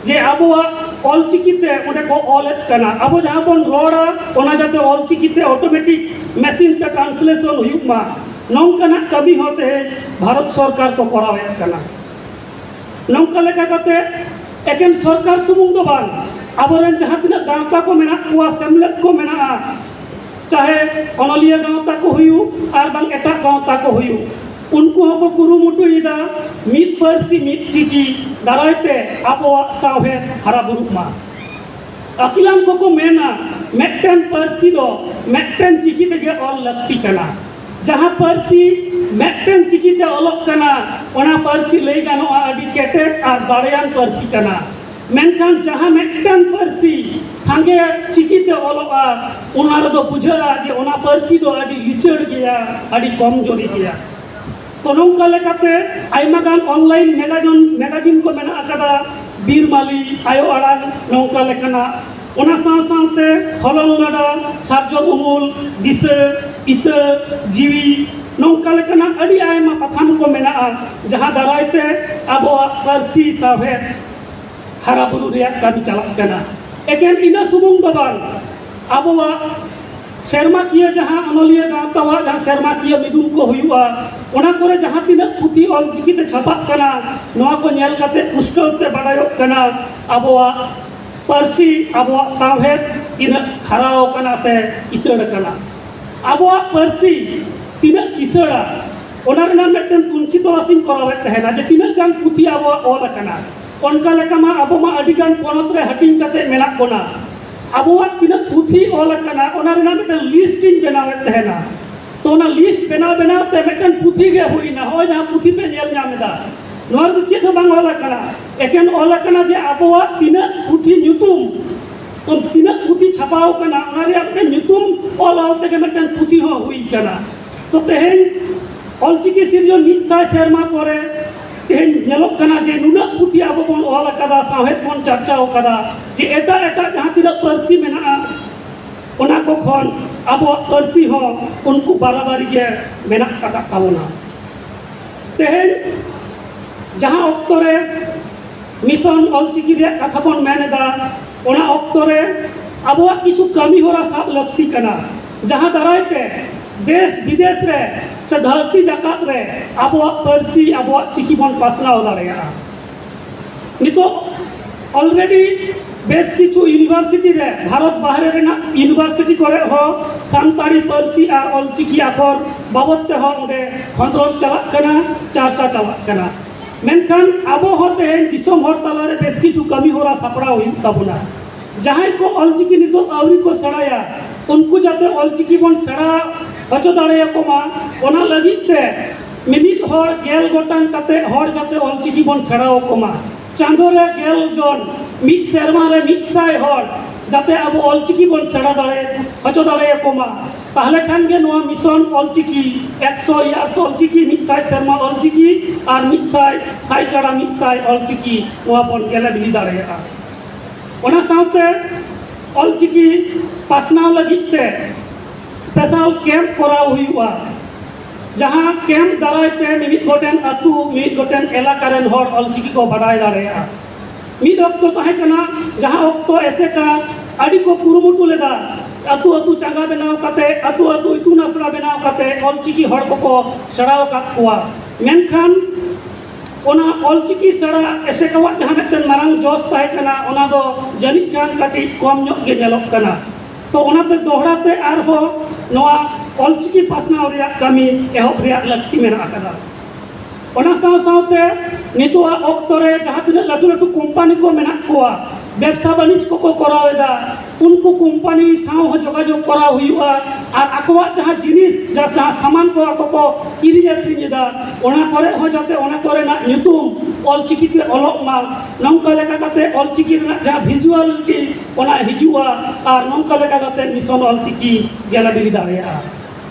ᱡᱮ ᱟᱵᱚᱣᱟᱜ ᱚᱞᱪᱤᱠᱤ ᱛᱮ ᱚᱸᱰᱮ ᱠᱚ ᱚᱞᱮᱫ ᱠᱟᱱᱟ, ᱟᱵᱚ ᱡᱟᱦᱟᱸ ᱵᱚᱱ ᱨᱚᱲᱟ ᱚᱱᱟ ᱡᱟᱛᱮ ᱚᱞᱪᱤᱠᱤ ᱛᱮ ᱚᱴᱳᱢᱮᱴᱤᱠ ᱢᱮᱥᱤᱱ ᱛᱮ ᱴᱨᱟᱱᱥᱞᱮᱥᱚᱱ ᱦᱩᱭᱩᱜ ᱢᱟ, ᱱᱚᱝᱠᱟᱱᱟᱜ ᱠᱟᱹᱢᱤ ᱦᱚᱸ ᱛᱮᱦᱮᱧ ᱵᱷᱟᱨᱚᱛ ᱥᱚᱨᱠᱟᱨ ᱠᱚ ᱠᱚᱨᱟᱣᱮᱫ ᱠᱟᱱᱟ᱾ ᱱᱚᱝᱠᱟ ᱞᱮᱠᱟ ᱠᱟᱛᱮ ᱮᱠᱮᱱ ᱥᱚᱨᱠᱟᱨ ᱥᱩᱢᱩᱝ ᱫᱚ ᱵᱟᱝ, ᱟᱵᱚᱨᱮᱱ ᱡᱟᱦᱟᱸ ᱛᱤᱱᱟᱹᱜ ᱜᱟᱶᱛᱟ ᱠᱚ ᱢᱮᱱᱟᱜ ᱠᱚᱣᱟ, ᱥᱮᱢᱞᱮᱫ ᱠᱚ ᱢᱮᱱᱟᱜᱼᱟ, ᱪᱟᱦᱮ ᱚᱱᱚᱞᱤᱭᱟᱹ ᱜᱟᱶᱛᱟ ᱠᱚ ᱦᱩᱭᱩᱜ ᱟᱨ ᱵᱟᱝ ᱮᱴᱟᱜ ᱜᱟᱶᱛᱟ ᱠᱚ ᱦᱩᱭᱩᱜ, ᱩᱱᱠᱩ ᱦᱚᱸᱠᱚ ᱠᱩᱨᱩᱢᱩᱴᱩᱭᱮᱫᱟ ᱢᱤᱫ ᱯᱟᱹᱨᱥᱤ ᱢᱤᱫ ᱪᱤᱠᱤ ᱫᱟᱨᱟᱭ ᱛᱮ ᱟᱵᱚᱣᱟᱜ ᱥᱟᱶᱦᱮᱫ ᱦᱟᱨᱟ ᱵᱩᱨᱩᱜ ᱢᱟ᱾ ᱟᱹᱠᱤᱞᱟᱱ ᱠᱚᱠᱚ ᱢᱮᱱᱟ ᱢᱤᱫᱴᱮᱱ ᱯᱟᱹᱨᱥᱤ ᱫᱚ ᱢᱤᱫᱴᱮᱱ ᱪᱤᱠᱤ ᱛᱮᱜᱮ ᱚᱞ ᱞᱟᱹᱠᱛᱤ ᱠᱟᱱᱟ᱾ ᱡᱟᱦᱟᱸ ᱯᱟᱹᱨᱥᱤ ᱢᱤᱫᱴᱮᱱ ᱪᱤᱠᱤᱛᱮ ᱚᱞᱚᱜ ᱠᱟᱱᱟ, ᱚᱱᱟ ᱯᱟᱹᱨᱥᱤ ᱞᱟᱹᱭ ᱜᱟᱱᱚᱜᱼᱟ ᱟᱹᱰᱤ ᱠᱮᱴᱮᱡ ᱟᱨ ᱫᱟᱲᱮᱭᱟᱱ ᱯᱟᱹᱨᱥᱤ ᱠᱟᱱᱟ᱾ ᱢᱮᱱᱠᱷᱟᱱ ᱡᱟᱦᱟᱸ ᱢᱤᱫᱴᱟᱝ ᱯᱟᱹᱨᱥᱤ ᱥᱟᱸᱜᱮ ᱪᱤᱠᱤᱛᱮ ᱚᱞᱚᱜᱼᱟ, ᱚᱱᱟ ᱨᱮᱫᱚ ᱵᱩᱡᱷᱟᱹᱜᱼᱟ ᱡᱮ ᱚᱱᱟ ᱯᱟᱹᱨᱥᱤ ᱫᱚ ᱟᱹᱰᱤ ᱞᱤᱪᱟᱹᱲ ᱜᱮᱭᱟ, ᱟᱹᱰᱤ ᱠᱚᱢᱡᱳᱨᱤ ᱜᱮᱭᱟ᱾ ᱛᱚ, ᱱᱚᱝᱠᱟ ᱞᱮᱠᱟᱛᱮ ᱟᱭᱢᱟ ᱜᱟᱱ online magazine, magazine ᱠᱚ ᱢᱮᱱᱟᱜ ᱟᱠᱟᱫᱟ, ᱵᱤᱨᱢᱟᱞᱤ, ᱟᱭᱳ ᱟᱲᱟᱝ, ᱱᱚᱝᱠᱟ ᱞᱮᱠᱟᱱᱟᱜ᱾ ᱚᱱᱟ ᱥᱟᱶ ᱥᱟᱶᱛᱮ ᱦᱚᱞᱚᱝ ᱜᱟᱰᱟ, ᱥᱟᱨᱡᱚᱢ ᱩᱢᱩᱞ, ᱫᱤᱥᱟᱹ, ᱤᱛᱟᱹ, ᱡᱤᱣᱤ, ᱱᱚᱝᱠᱟ ᱞᱮᱠᱟᱱᱟᱜ ᱟᱹᱰᱤ ᱟᱭᱢᱟ ᱯᱟᱛᱷᱟᱢ ᱠᱚ ᱢᱮᱱᱟᱜᱼᱟ, ᱡᱟᱦᱟᱸ ᱫᱟᱨᱟᱭ ᱛᱮ ᱟᱵᱚᱣᱟᱜ ᱯᱟᱹᱨᱥᱤ ᱥᱟᱶᱦᱮᱫ ᱦᱟᱨᱟ ᱵᱩᱨᱩ ᱨᱮᱭᱟᱜ ᱠᱟᱹᱢᱤ ᱪᱟᱞᱟᱜ ᱠᱟᱱᱟ᱾ ᱮᱠᱮᱱ ᱤᱱᱟᱹ ᱥᱩᱢᱩᱝ ᱫᱚ ᱵᱟᱝ, ᱟᱵᱚᱣᱟᱜ ᱥᱮᱨᱢᱟᱠᱤᱭᱟᱹ ᱡᱟᱦᱟᱸ ᱚᱱᱚᱞᱤᱭᱟᱹ ᱜᱟᱶᱛᱟᱣᱟᱜ ᱡᱟᱦᱟᱸ ᱥᱮᱨᱢᱟᱠᱤᱭᱟᱹ ᱢᱤᱫᱩᱱ ᱠᱚ ᱦᱩᱭᱩᱜᱼᱟ, ᱚᱱᱟ ᱠᱚᱨᱮ ᱡᱟᱦᱟᱸ ᱛᱤᱱᱟᱹᱜ ᱯᱩᱛᱷᱤ ᱚᱞᱪᱤᱠᱤ ᱛᱮ ᱪᱷᱟᱯᱟᱜ ᱠᱟᱱᱟ, ᱱᱚᱣᱟ ᱠᱚ ᱧᱮᱞ ᱠᱟᱛᱮ ᱯᱩᱥᱴᱟᱹᱣ ᱛᱮ ᱵᱟᱰᱟᱭᱚᱜ ᱠᱟᱱᱟ ᱟᱵᱚᱣᱟᱜ ᱯᱟᱹᱨᱥᱤ, ᱟᱵᱚᱣᱟᱜ ᱥᱟᱶᱦᱮᱫ ᱛᱤᱱᱟᱹᱜ ᱦᱟᱨᱟᱣ ᱠᱟᱱᱟ ᱥᱮ ᱠᱤᱥᱟᱹᱬ ᱟᱠᱟᱱᱟ᱾ ᱟᱵᱚᱣᱟᱜ ᱯᱟᱹᱨᱥᱤ ᱛᱤᱱᱟᱹᱜ ᱠᱤᱥᱟᱹᱬᱟ, ᱚᱱᱟ ᱨᱮᱱᱟᱜ ᱢᱤᱫᱴᱮᱱ ᱛᱩᱱᱠᱷᱤ ᱛᱚᱞᱟᱥ ᱤᱧ ᱠᱚᱨᱟᱣᱮᱫ ᱛᱟᱦᱮᱱᱟ ᱡᱮ ᱛᱤᱱᱟᱹᱜ ᱜᱟᱱ ᱯᱩᱛᱷᱤ ᱟᱵᱚᱣᱟᱜ ᱚᱞ ᱟᱠᱟᱱᱟ᱾ ᱚᱱᱠᱟ ᱞᱮᱠᱟ ᱢᱟ ᱟᱵᱚ ᱢᱟ ᱟᱹᱰᱤ ᱜᱟᱱ ᱯᱚᱱᱚᱛ ᱨᱮ ᱦᱟᱹᱴᱤᱧ ᱠᱟᱛᱮ ᱢᱮᱱᱟᱜ ᱵᱚᱱᱟ᱾ ᱟᱵᱚᱣᱟᱜ ᱛᱤᱱᱟᱹᱜ ᱯᱩᱛᱷᱤ ᱚᱞ ᱟᱠᱟᱱᱟ, ᱚᱱᱟ ᱨᱮᱱᱟᱜ ᱢᱤᱫᱴᱮᱱ ᱞᱤᱥᱴ ᱤᱧ ᱵᱮᱱᱟᱣᱮᱫ ᱛᱟᱦᱮᱱᱟ᱾ ᱛᱚ, ᱚᱱᱟ ᱞᱤᱥᱴ ᱵᱮᱱᱟᱣ ᱵᱮᱱᱟᱣ ᱛᱮ ᱢᱤᱫᱴᱮᱱ ᱯᱩᱛᱷᱤ ᱜᱮ ᱦᱩᱭᱱᱟ᱾ ᱱᱚᱜᱼᱚᱭ ᱡᱟᱦᱟᱸ ᱯᱩᱛᱷᱤ ᱯᱮ ᱧᱮᱞ ᱧᱟᱢ ᱮᱫᱟ, ᱱᱚᱣᱟ ᱨᱮᱫᱚ ᱪᱮᱫ ᱦᱚᱸ ᱵᱟᱝ ᱚᱞ ᱟᱠᱟᱱᱟ, ᱮᱠᱮᱱ ᱚᱞ ᱟᱠᱟᱱᱟ ᱡᱮ ᱟᱵᱚᱣᱟᱜ ᱛᱤᱱᱟᱹᱜ ᱯᱩᱛᱷᱤ ᱧᱩᱛᱩᱢ, ᱛᱚ, ᱛᱤᱱᱟᱹᱜ ᱯᱩᱛᱷᱤ ᱪᱷᱟᱯᱟᱣ ᱟᱠᱟᱱᱟ, ᱚᱱᱟ ᱨᱮᱭᱟᱜ ᱢᱤᱫᱴᱮᱱ ᱧᱩᱛᱩᱢ ᱚᱞ ᱚᱞ ᱛᱮᱜᱮ ᱢᱤᱫᱴᱮᱱ ᱯᱩᱛᱷᱤ ᱦᱚᱸ ᱦᱩᱭ ᱟᱠᱟᱱᱟ᱾ ᱛᱚ, ᱛᱮᱦᱮᱧ ᱚᱞᱪᱤᱠᱤ ᱥᱤᱨᱡᱚᱱ ᱢᱤᱫ ᱥᱟᱭ ᱥᱮᱨᱢᱟ ᱯᱚᱨᱮ ᱛᱮᱦᱮᱧ ᱧᱮᱞᱚᱜ ᱠᱟᱱᱟ ᱡᱮ ᱱᱩᱱᱟᱹᱜ ᱯᱩᱛᱷᱤ ᱟᱵᱚ ᱵᱚᱱ ᱚᱞ ᱟᱠᱟᱫᱟ, ᱥᱟᱶᱦᱮᱫ ᱵᱚᱱ ᱪᱟᱨᱪᱟᱣ ᱟᱠᱟᱫᱟ, ᱡᱮ ᱮᱴᱟᱜ ᱮᱴᱟᱜ ᱡᱟᱦᱟᱸ ᱛᱤᱱᱟᱹᱜ ᱯᱟᱹᱨᱥᱤ ᱢᱮᱱᱟᱜᱼᱟ, ᱚᱱᱟ ᱠᱚ ᱠᱷᱚᱱ ᱟᱵᱚᱣᱟᱜ ᱯᱟᱹᱨᱥᱤ ᱦᱚᱸ ᱩᱱᱠᱩ ᱵᱟᱨᱟᱵᱟᱨᱤ ᱜᱮ ᱢᱮᱱᱟᱜ ᱟᱠᱟᱫ ᱛᱟᱵᱚᱱᱟ᱾ ᱛᱮᱦᱮᱧ ᱡᱟᱦᱟᱸ ᱚᱠᱛᱚ ᱨᱮ ᱢᱤᱥᱚᱱ ᱚᱞᱪᱤᱠᱤ ᱨᱮᱭᱟᱜ ᱠᱟᱛᱷᱟ ᱵᱚᱱ ᱢᱮᱱ ᱮᱫᱟ, ᱚᱱᱟ ᱚᱠᱛᱚ ᱨᱮ ᱟᱵᱚᱣᱟᱜ ᱠᱤᱪᱷᱩ ᱠᱟᱹᱢᱤ ᱦᱚᱨᱟ ᱥᱟᱵ ᱞᱟᱹᱠᱛᱤ ᱠᱟᱱᱟ, ᱡᱟᱦᱟᱸ ᱫᱟᱨᱟᱭ ᱛᱮ ᱫᱮᱥ ᱵᱤᱫᱮᱥ ᱨᱮ ᱥᱮ ᱫᱷᱟᱹᱨᱛᱤ ᱡᱟᱠᱟᱛ ᱨᱮ ᱟᱵᱚᱣᱟᱜ ᱯᱟᱹᱨᱥᱤ, ᱟᱵᱚᱣᱟᱜ ᱪᱤᱠᱤ ᱵᱚᱱ ᱯᱟᱥᱱᱟᱣ ᱫᱟᱲᱮᱭᱟᱜᱼᱟ᱾ ᱱᱤᱛᱚᱜ already ᱵᱮᱥ ᱠᱤᱪᱷᱩ ᱤᱭᱩᱱᱤᱵᱷᱟᱨᱥᱤᱴᱤ ᱨᱮ, ᱵᱷᱟᱨᱚᱛ ᱵᱟᱦᱨᱮ ᱨᱮᱱᱟᱜ ᱤᱭᱩᱱᱤᱵᱷᱟᱨᱥᱤᱴᱤ ᱠᱚᱨᱮ ᱦᱚᱸ ᱥᱟᱱᱛᱟᱲᱤ ᱯᱟᱹᱨᱥᱤ ᱟᱨ ᱚᱞᱪᱤᱠᱤ ᱟᱠᱷᱚᱨ ᱵᱟᱵᱚᱫ ᱛᱮᱦᱚᱸ ᱚᱸᱰᱮ ᱠᱷᱚᱸᱫᱽᱨᱚᱸᱫᱽ ᱪᱟᱞᱟᱜ ᱠᱟᱱᱟ, ᱪᱟᱨᱪᱟ ᱪᱟᱞᱟᱜ ᱠᱟᱱᱟ᱾ ᱢᱮᱱᱠᱷᱟᱱ ᱟᱵᱚ ᱦᱚᱸ ᱛᱮᱦᱮᱧ ᱫᱤᱥᱚᱢ ᱦᱚᱲ ᱛᱟᱞᱟᱨᱮ ᱵᱮᱥ ᱠᱤᱪᱷᱩ ᱠᱟᱹᱢᱤ ᱦᱚᱨᱟ ᱥᱟᱯᱲᱟᱣ ᱦᱩᱭᱩᱜ ᱛᱟᱵᱚᱱᱟ᱾ ᱡᱟᱦᱟᱸᱭ ᱠᱚ ᱚᱞᱪᱤᱠᱤ ᱱᱤᱛᱚᱜ ᱟᱹᱣᱨᱤ ᱠᱚ ᱥᱮᱬᱟᱭᱟ, ᱩᱱᱠᱩ ᱡᱟᱛᱮ ᱚᱞᱪᱤᱠᱤ ᱵᱚᱱ ᱥᱮᱬᱟ ᱦᱚᱪᱚ ᱫᱟᱲᱮᱭᱟᱠᱚ ᱢᱟ᱾ ᱚᱱᱟ ᱞᱟᱹᱜᱤᱫ ᱛᱮ ᱢᱤᱢᱤᱫ ᱦᱚᱲ ᱜᱮᱞ ᱜᱚᱴᱟᱝ ᱠᱟᱛᱮ ᱦᱚᱲ ᱡᱟᱛᱮ ᱚᱞᱪᱤᱠᱤ ᱵᱚᱱ ᱥᱮᱬᱟ ᱟᱠᱚ ᱢᱟ᱾ ᱪᱟᱸᱫᱳ ᱨᱮ ᱜᱮᱞ ᱡᱚᱱ, ᱢᱤᱫ ᱥᱮᱨᱢᱟ ᱨᱮ ᱢᱤᱫ ᱥᱟᱭ ᱦᱚᱲ ᱡᱟᱛᱮ ᱟᱵᱚ ᱚᱞᱪᱤᱠᱤ ᱵᱚᱱ ᱥᱮᱬᱟ ᱫᱟᱲᱮ ᱦᱚᱪᱚ ᱫᱟᱲᱮᱭᱟᱠᱚ ᱢᱟ᱾ ᱛᱟᱦᱚᱞᱮ ᱠᱷᱟᱱ ᱜᱮ ᱱᱚᱣᱟ mission ᱚᱞᱪᱤᱠᱤ, ᱮᱠᱥᱚ years ᱚᱞᱪᱤᱠᱤ, ᱢᱤᱫ ᱥᱟᱭ ᱥᱮᱨᱢᱟ ᱚᱞᱪᱤᱠᱤ ᱟᱨ ᱢᱤᱫ ᱥᱟᱭ ᱥᱟᱭ ᱠᱟᱲᱟ ᱢᱤᱫ ᱥᱟᱭ ᱚᱞᱪᱤᱠᱤ, ᱱᱚᱣᱟ ᱵᱚᱱ ᱜᱮᱞᱮ ᱵᱤᱞᱤ ᱫᱟᱲᱮᱭᱟᱜᱼᱟ᱾ ᱚᱱᱟ ᱥᱟᱶᱛᱮ ᱚᱞᱪᱤᱠᱤ ᱯᱟᱥᱱᱟᱣ ᱞᱟᱹᱜᱤᱫ ᱛᱮ special camp ᱠᱚᱨᱟᱣ ᱦᱩᱭᱩᱜᱼᱟ, ᱡᱟᱦᱟᱸ camp ᱫᱟᱨᱟᱭ ᱛᱮ ᱢᱤᱢᱤᱫ ᱜᱚᱴᱮᱱ ᱟᱹᱛᱩ, ᱢᱤᱢᱤᱫ ᱜᱚᱴᱮᱱ ᱮᱞᱟᱠᱟ ᱨᱮᱱ ᱦᱚᱲ ᱚᱞᱪᱤᱠᱤ ᱠᱚ ᱵᱟᱰᱟᱭ ᱫᱟᱲᱮᱭᱟᱜᱼᱟ᱾ ᱢᱤᱫ ᱚᱠᱛᱚ ᱛᱟᱦᱮᱸ ᱠᱟᱱᱟ, ᱡᱟᱦᱟᱸ ᱚᱠᱛᱚ ᱮᱥᱮᱠᱟ ᱟᱹᱰᱤ ᱠᱚ ᱠᱩᱨᱩᱢᱩᱴᱩ ᱞᱮᱫᱟ, ᱟᱹᱛᱩ ᱟᱹᱛᱩ ᱪᱟᱸᱜᱟ ᱵᱮᱱᱟᱣ ᱠᱟᱛᱮ, ᱟᱹᱛᱩ ᱟᱹᱛᱩ ᱤᱛᱩᱱ ᱟᱥᱲᱟ ᱵᱮᱱᱟᱣ ᱠᱟᱛᱮ ᱚᱞᱪᱤᱠᱤ ᱦᱚᱲ ᱠᱚᱠᱚ ᱥᱮᱬᱟ ᱟᱠᱟᱫ ᱠᱚᱣᱟ᱾ ᱢᱮᱱᱠᱷᱟᱱ ᱚᱱᱟ ᱚᱞᱪᱤᱠᱤ ᱥᱮᱬᱟ ᱮᱥᱮᱠᱟᱣᱟᱜ ᱡᱟᱦᱟᱸ ᱢᱤᱫᱴᱮᱱ ᱢᱟᱨᱟᱝ ᱡᱚᱥ ᱛᱟᱦᱮᱸ ᱠᱟᱱᱟ, ᱚᱱᱟ ᱫᱚ ᱡᱟᱹᱱᱤᱡ ᱠᱷᱟᱱ ᱠᱟᱹᱴᱤᱡ ᱠᱚᱢ ᱧᱚᱜ ᱜᱮ ᱧᱮᱞᱚᱜ ᱠᱟᱱᱟ᱾ ᱛᱚ ᱚᱱᱟᱛᱮ ᱫᱚᱦᱲᱟ ᱛᱮ ᱟᱨᱦᱚᱸ ᱱᱚᱣᱟ ᱚᱞᱪᱤᱠᱤ ᱯᱟᱥᱱᱟᱣ ᱨᱮᱭᱟᱜ ᱠᱟᱹᱢᱤ ᱮᱦᱚᱵ ᱨᱮᱭᱟᱜ ᱞᱟᱹᱠᱛᱤ ᱢᱮᱱᱟᱜ ᱟᱠᱟᱫᱟ᱾ ᱚᱱᱟ ᱥᱟᱶ ᱥᱟᱶᱛᱮ ᱱᱤᱛᱚᱜᱟᱜ ᱚᱠᱛᱚ ᱨᱮ ᱡᱟᱦᱟᱸ ᱛᱤᱱᱟᱹᱜ ᱞᱟᱹᱴᱩ ᱞᱟᱹᱴᱩ ᱠᱳᱢᱯᱟᱱᱤ ᱠᱚ ᱢᱮᱱᱟᱜ ᱠᱚᱣᱟ, ᱵᱮᱵᱽᱥᱟ ᱵᱟᱹᱱᱤᱡᱽ ᱠᱚᱠᱚ ᱠᱚᱨᱟᱣ ᱮᱫᱟ, ᱩᱱᱠᱩ ᱠᱳᱢᱯᱟᱱᱤ ᱥᱟᱶ ᱦᱚᱸ ᱡᱳᱜᱟᱡᱳᱜᱽ ᱠᱚᱨᱟᱣ ᱦᱩᱭᱩᱜᱼᱟ᱾ ᱟᱨ ᱟᱠᱚᱣᱟᱜ ᱡᱟᱦᱟᱸ ᱡᱤᱱᱤᱥ, ᱡᱟᱦᱟᱸ ᱥᱟᱢᱟᱱ ᱠᱚ ᱟᱠᱚ ᱠᱚ ᱠᱤᱨᱤᱧ ᱟᱹᱠᱷᱨᱤᱧ ᱮᱫᱟ, ᱚᱱᱟ ᱠᱚᱨᱮ ᱦᱚᱸ ᱡᱟᱛᱮ ᱚᱱᱟ ᱠᱚᱨᱮᱱᱟᱜ ᱧᱩᱛᱩᱢ ᱚᱞᱪᱤᱠᱤ ᱛᱮ ᱚᱞᱚᱜ ᱢᱟ, ᱱᱚᱝᱠᱟ ᱞᱮᱠᱟ ᱠᱟᱛᱮ ᱚᱞᱪᱤᱠᱤ ᱨᱮᱱᱟᱜ ᱡᱟᱦᱟᱸ visuality, ᱚᱱᱟ ᱦᱤᱡᱩᱜᱼᱟ᱾ ᱟᱨ ᱱᱚᱝᱠᱟ ᱞᱮᱠᱟ ᱠᱟᱛᱮ mission ᱚᱞᱪᱤᱠᱤ ᱜᱮᱞᱮ ᱵᱤᱞᱤ ᱫᱟᱲᱮᱭᱟᱜᱼᱟ᱾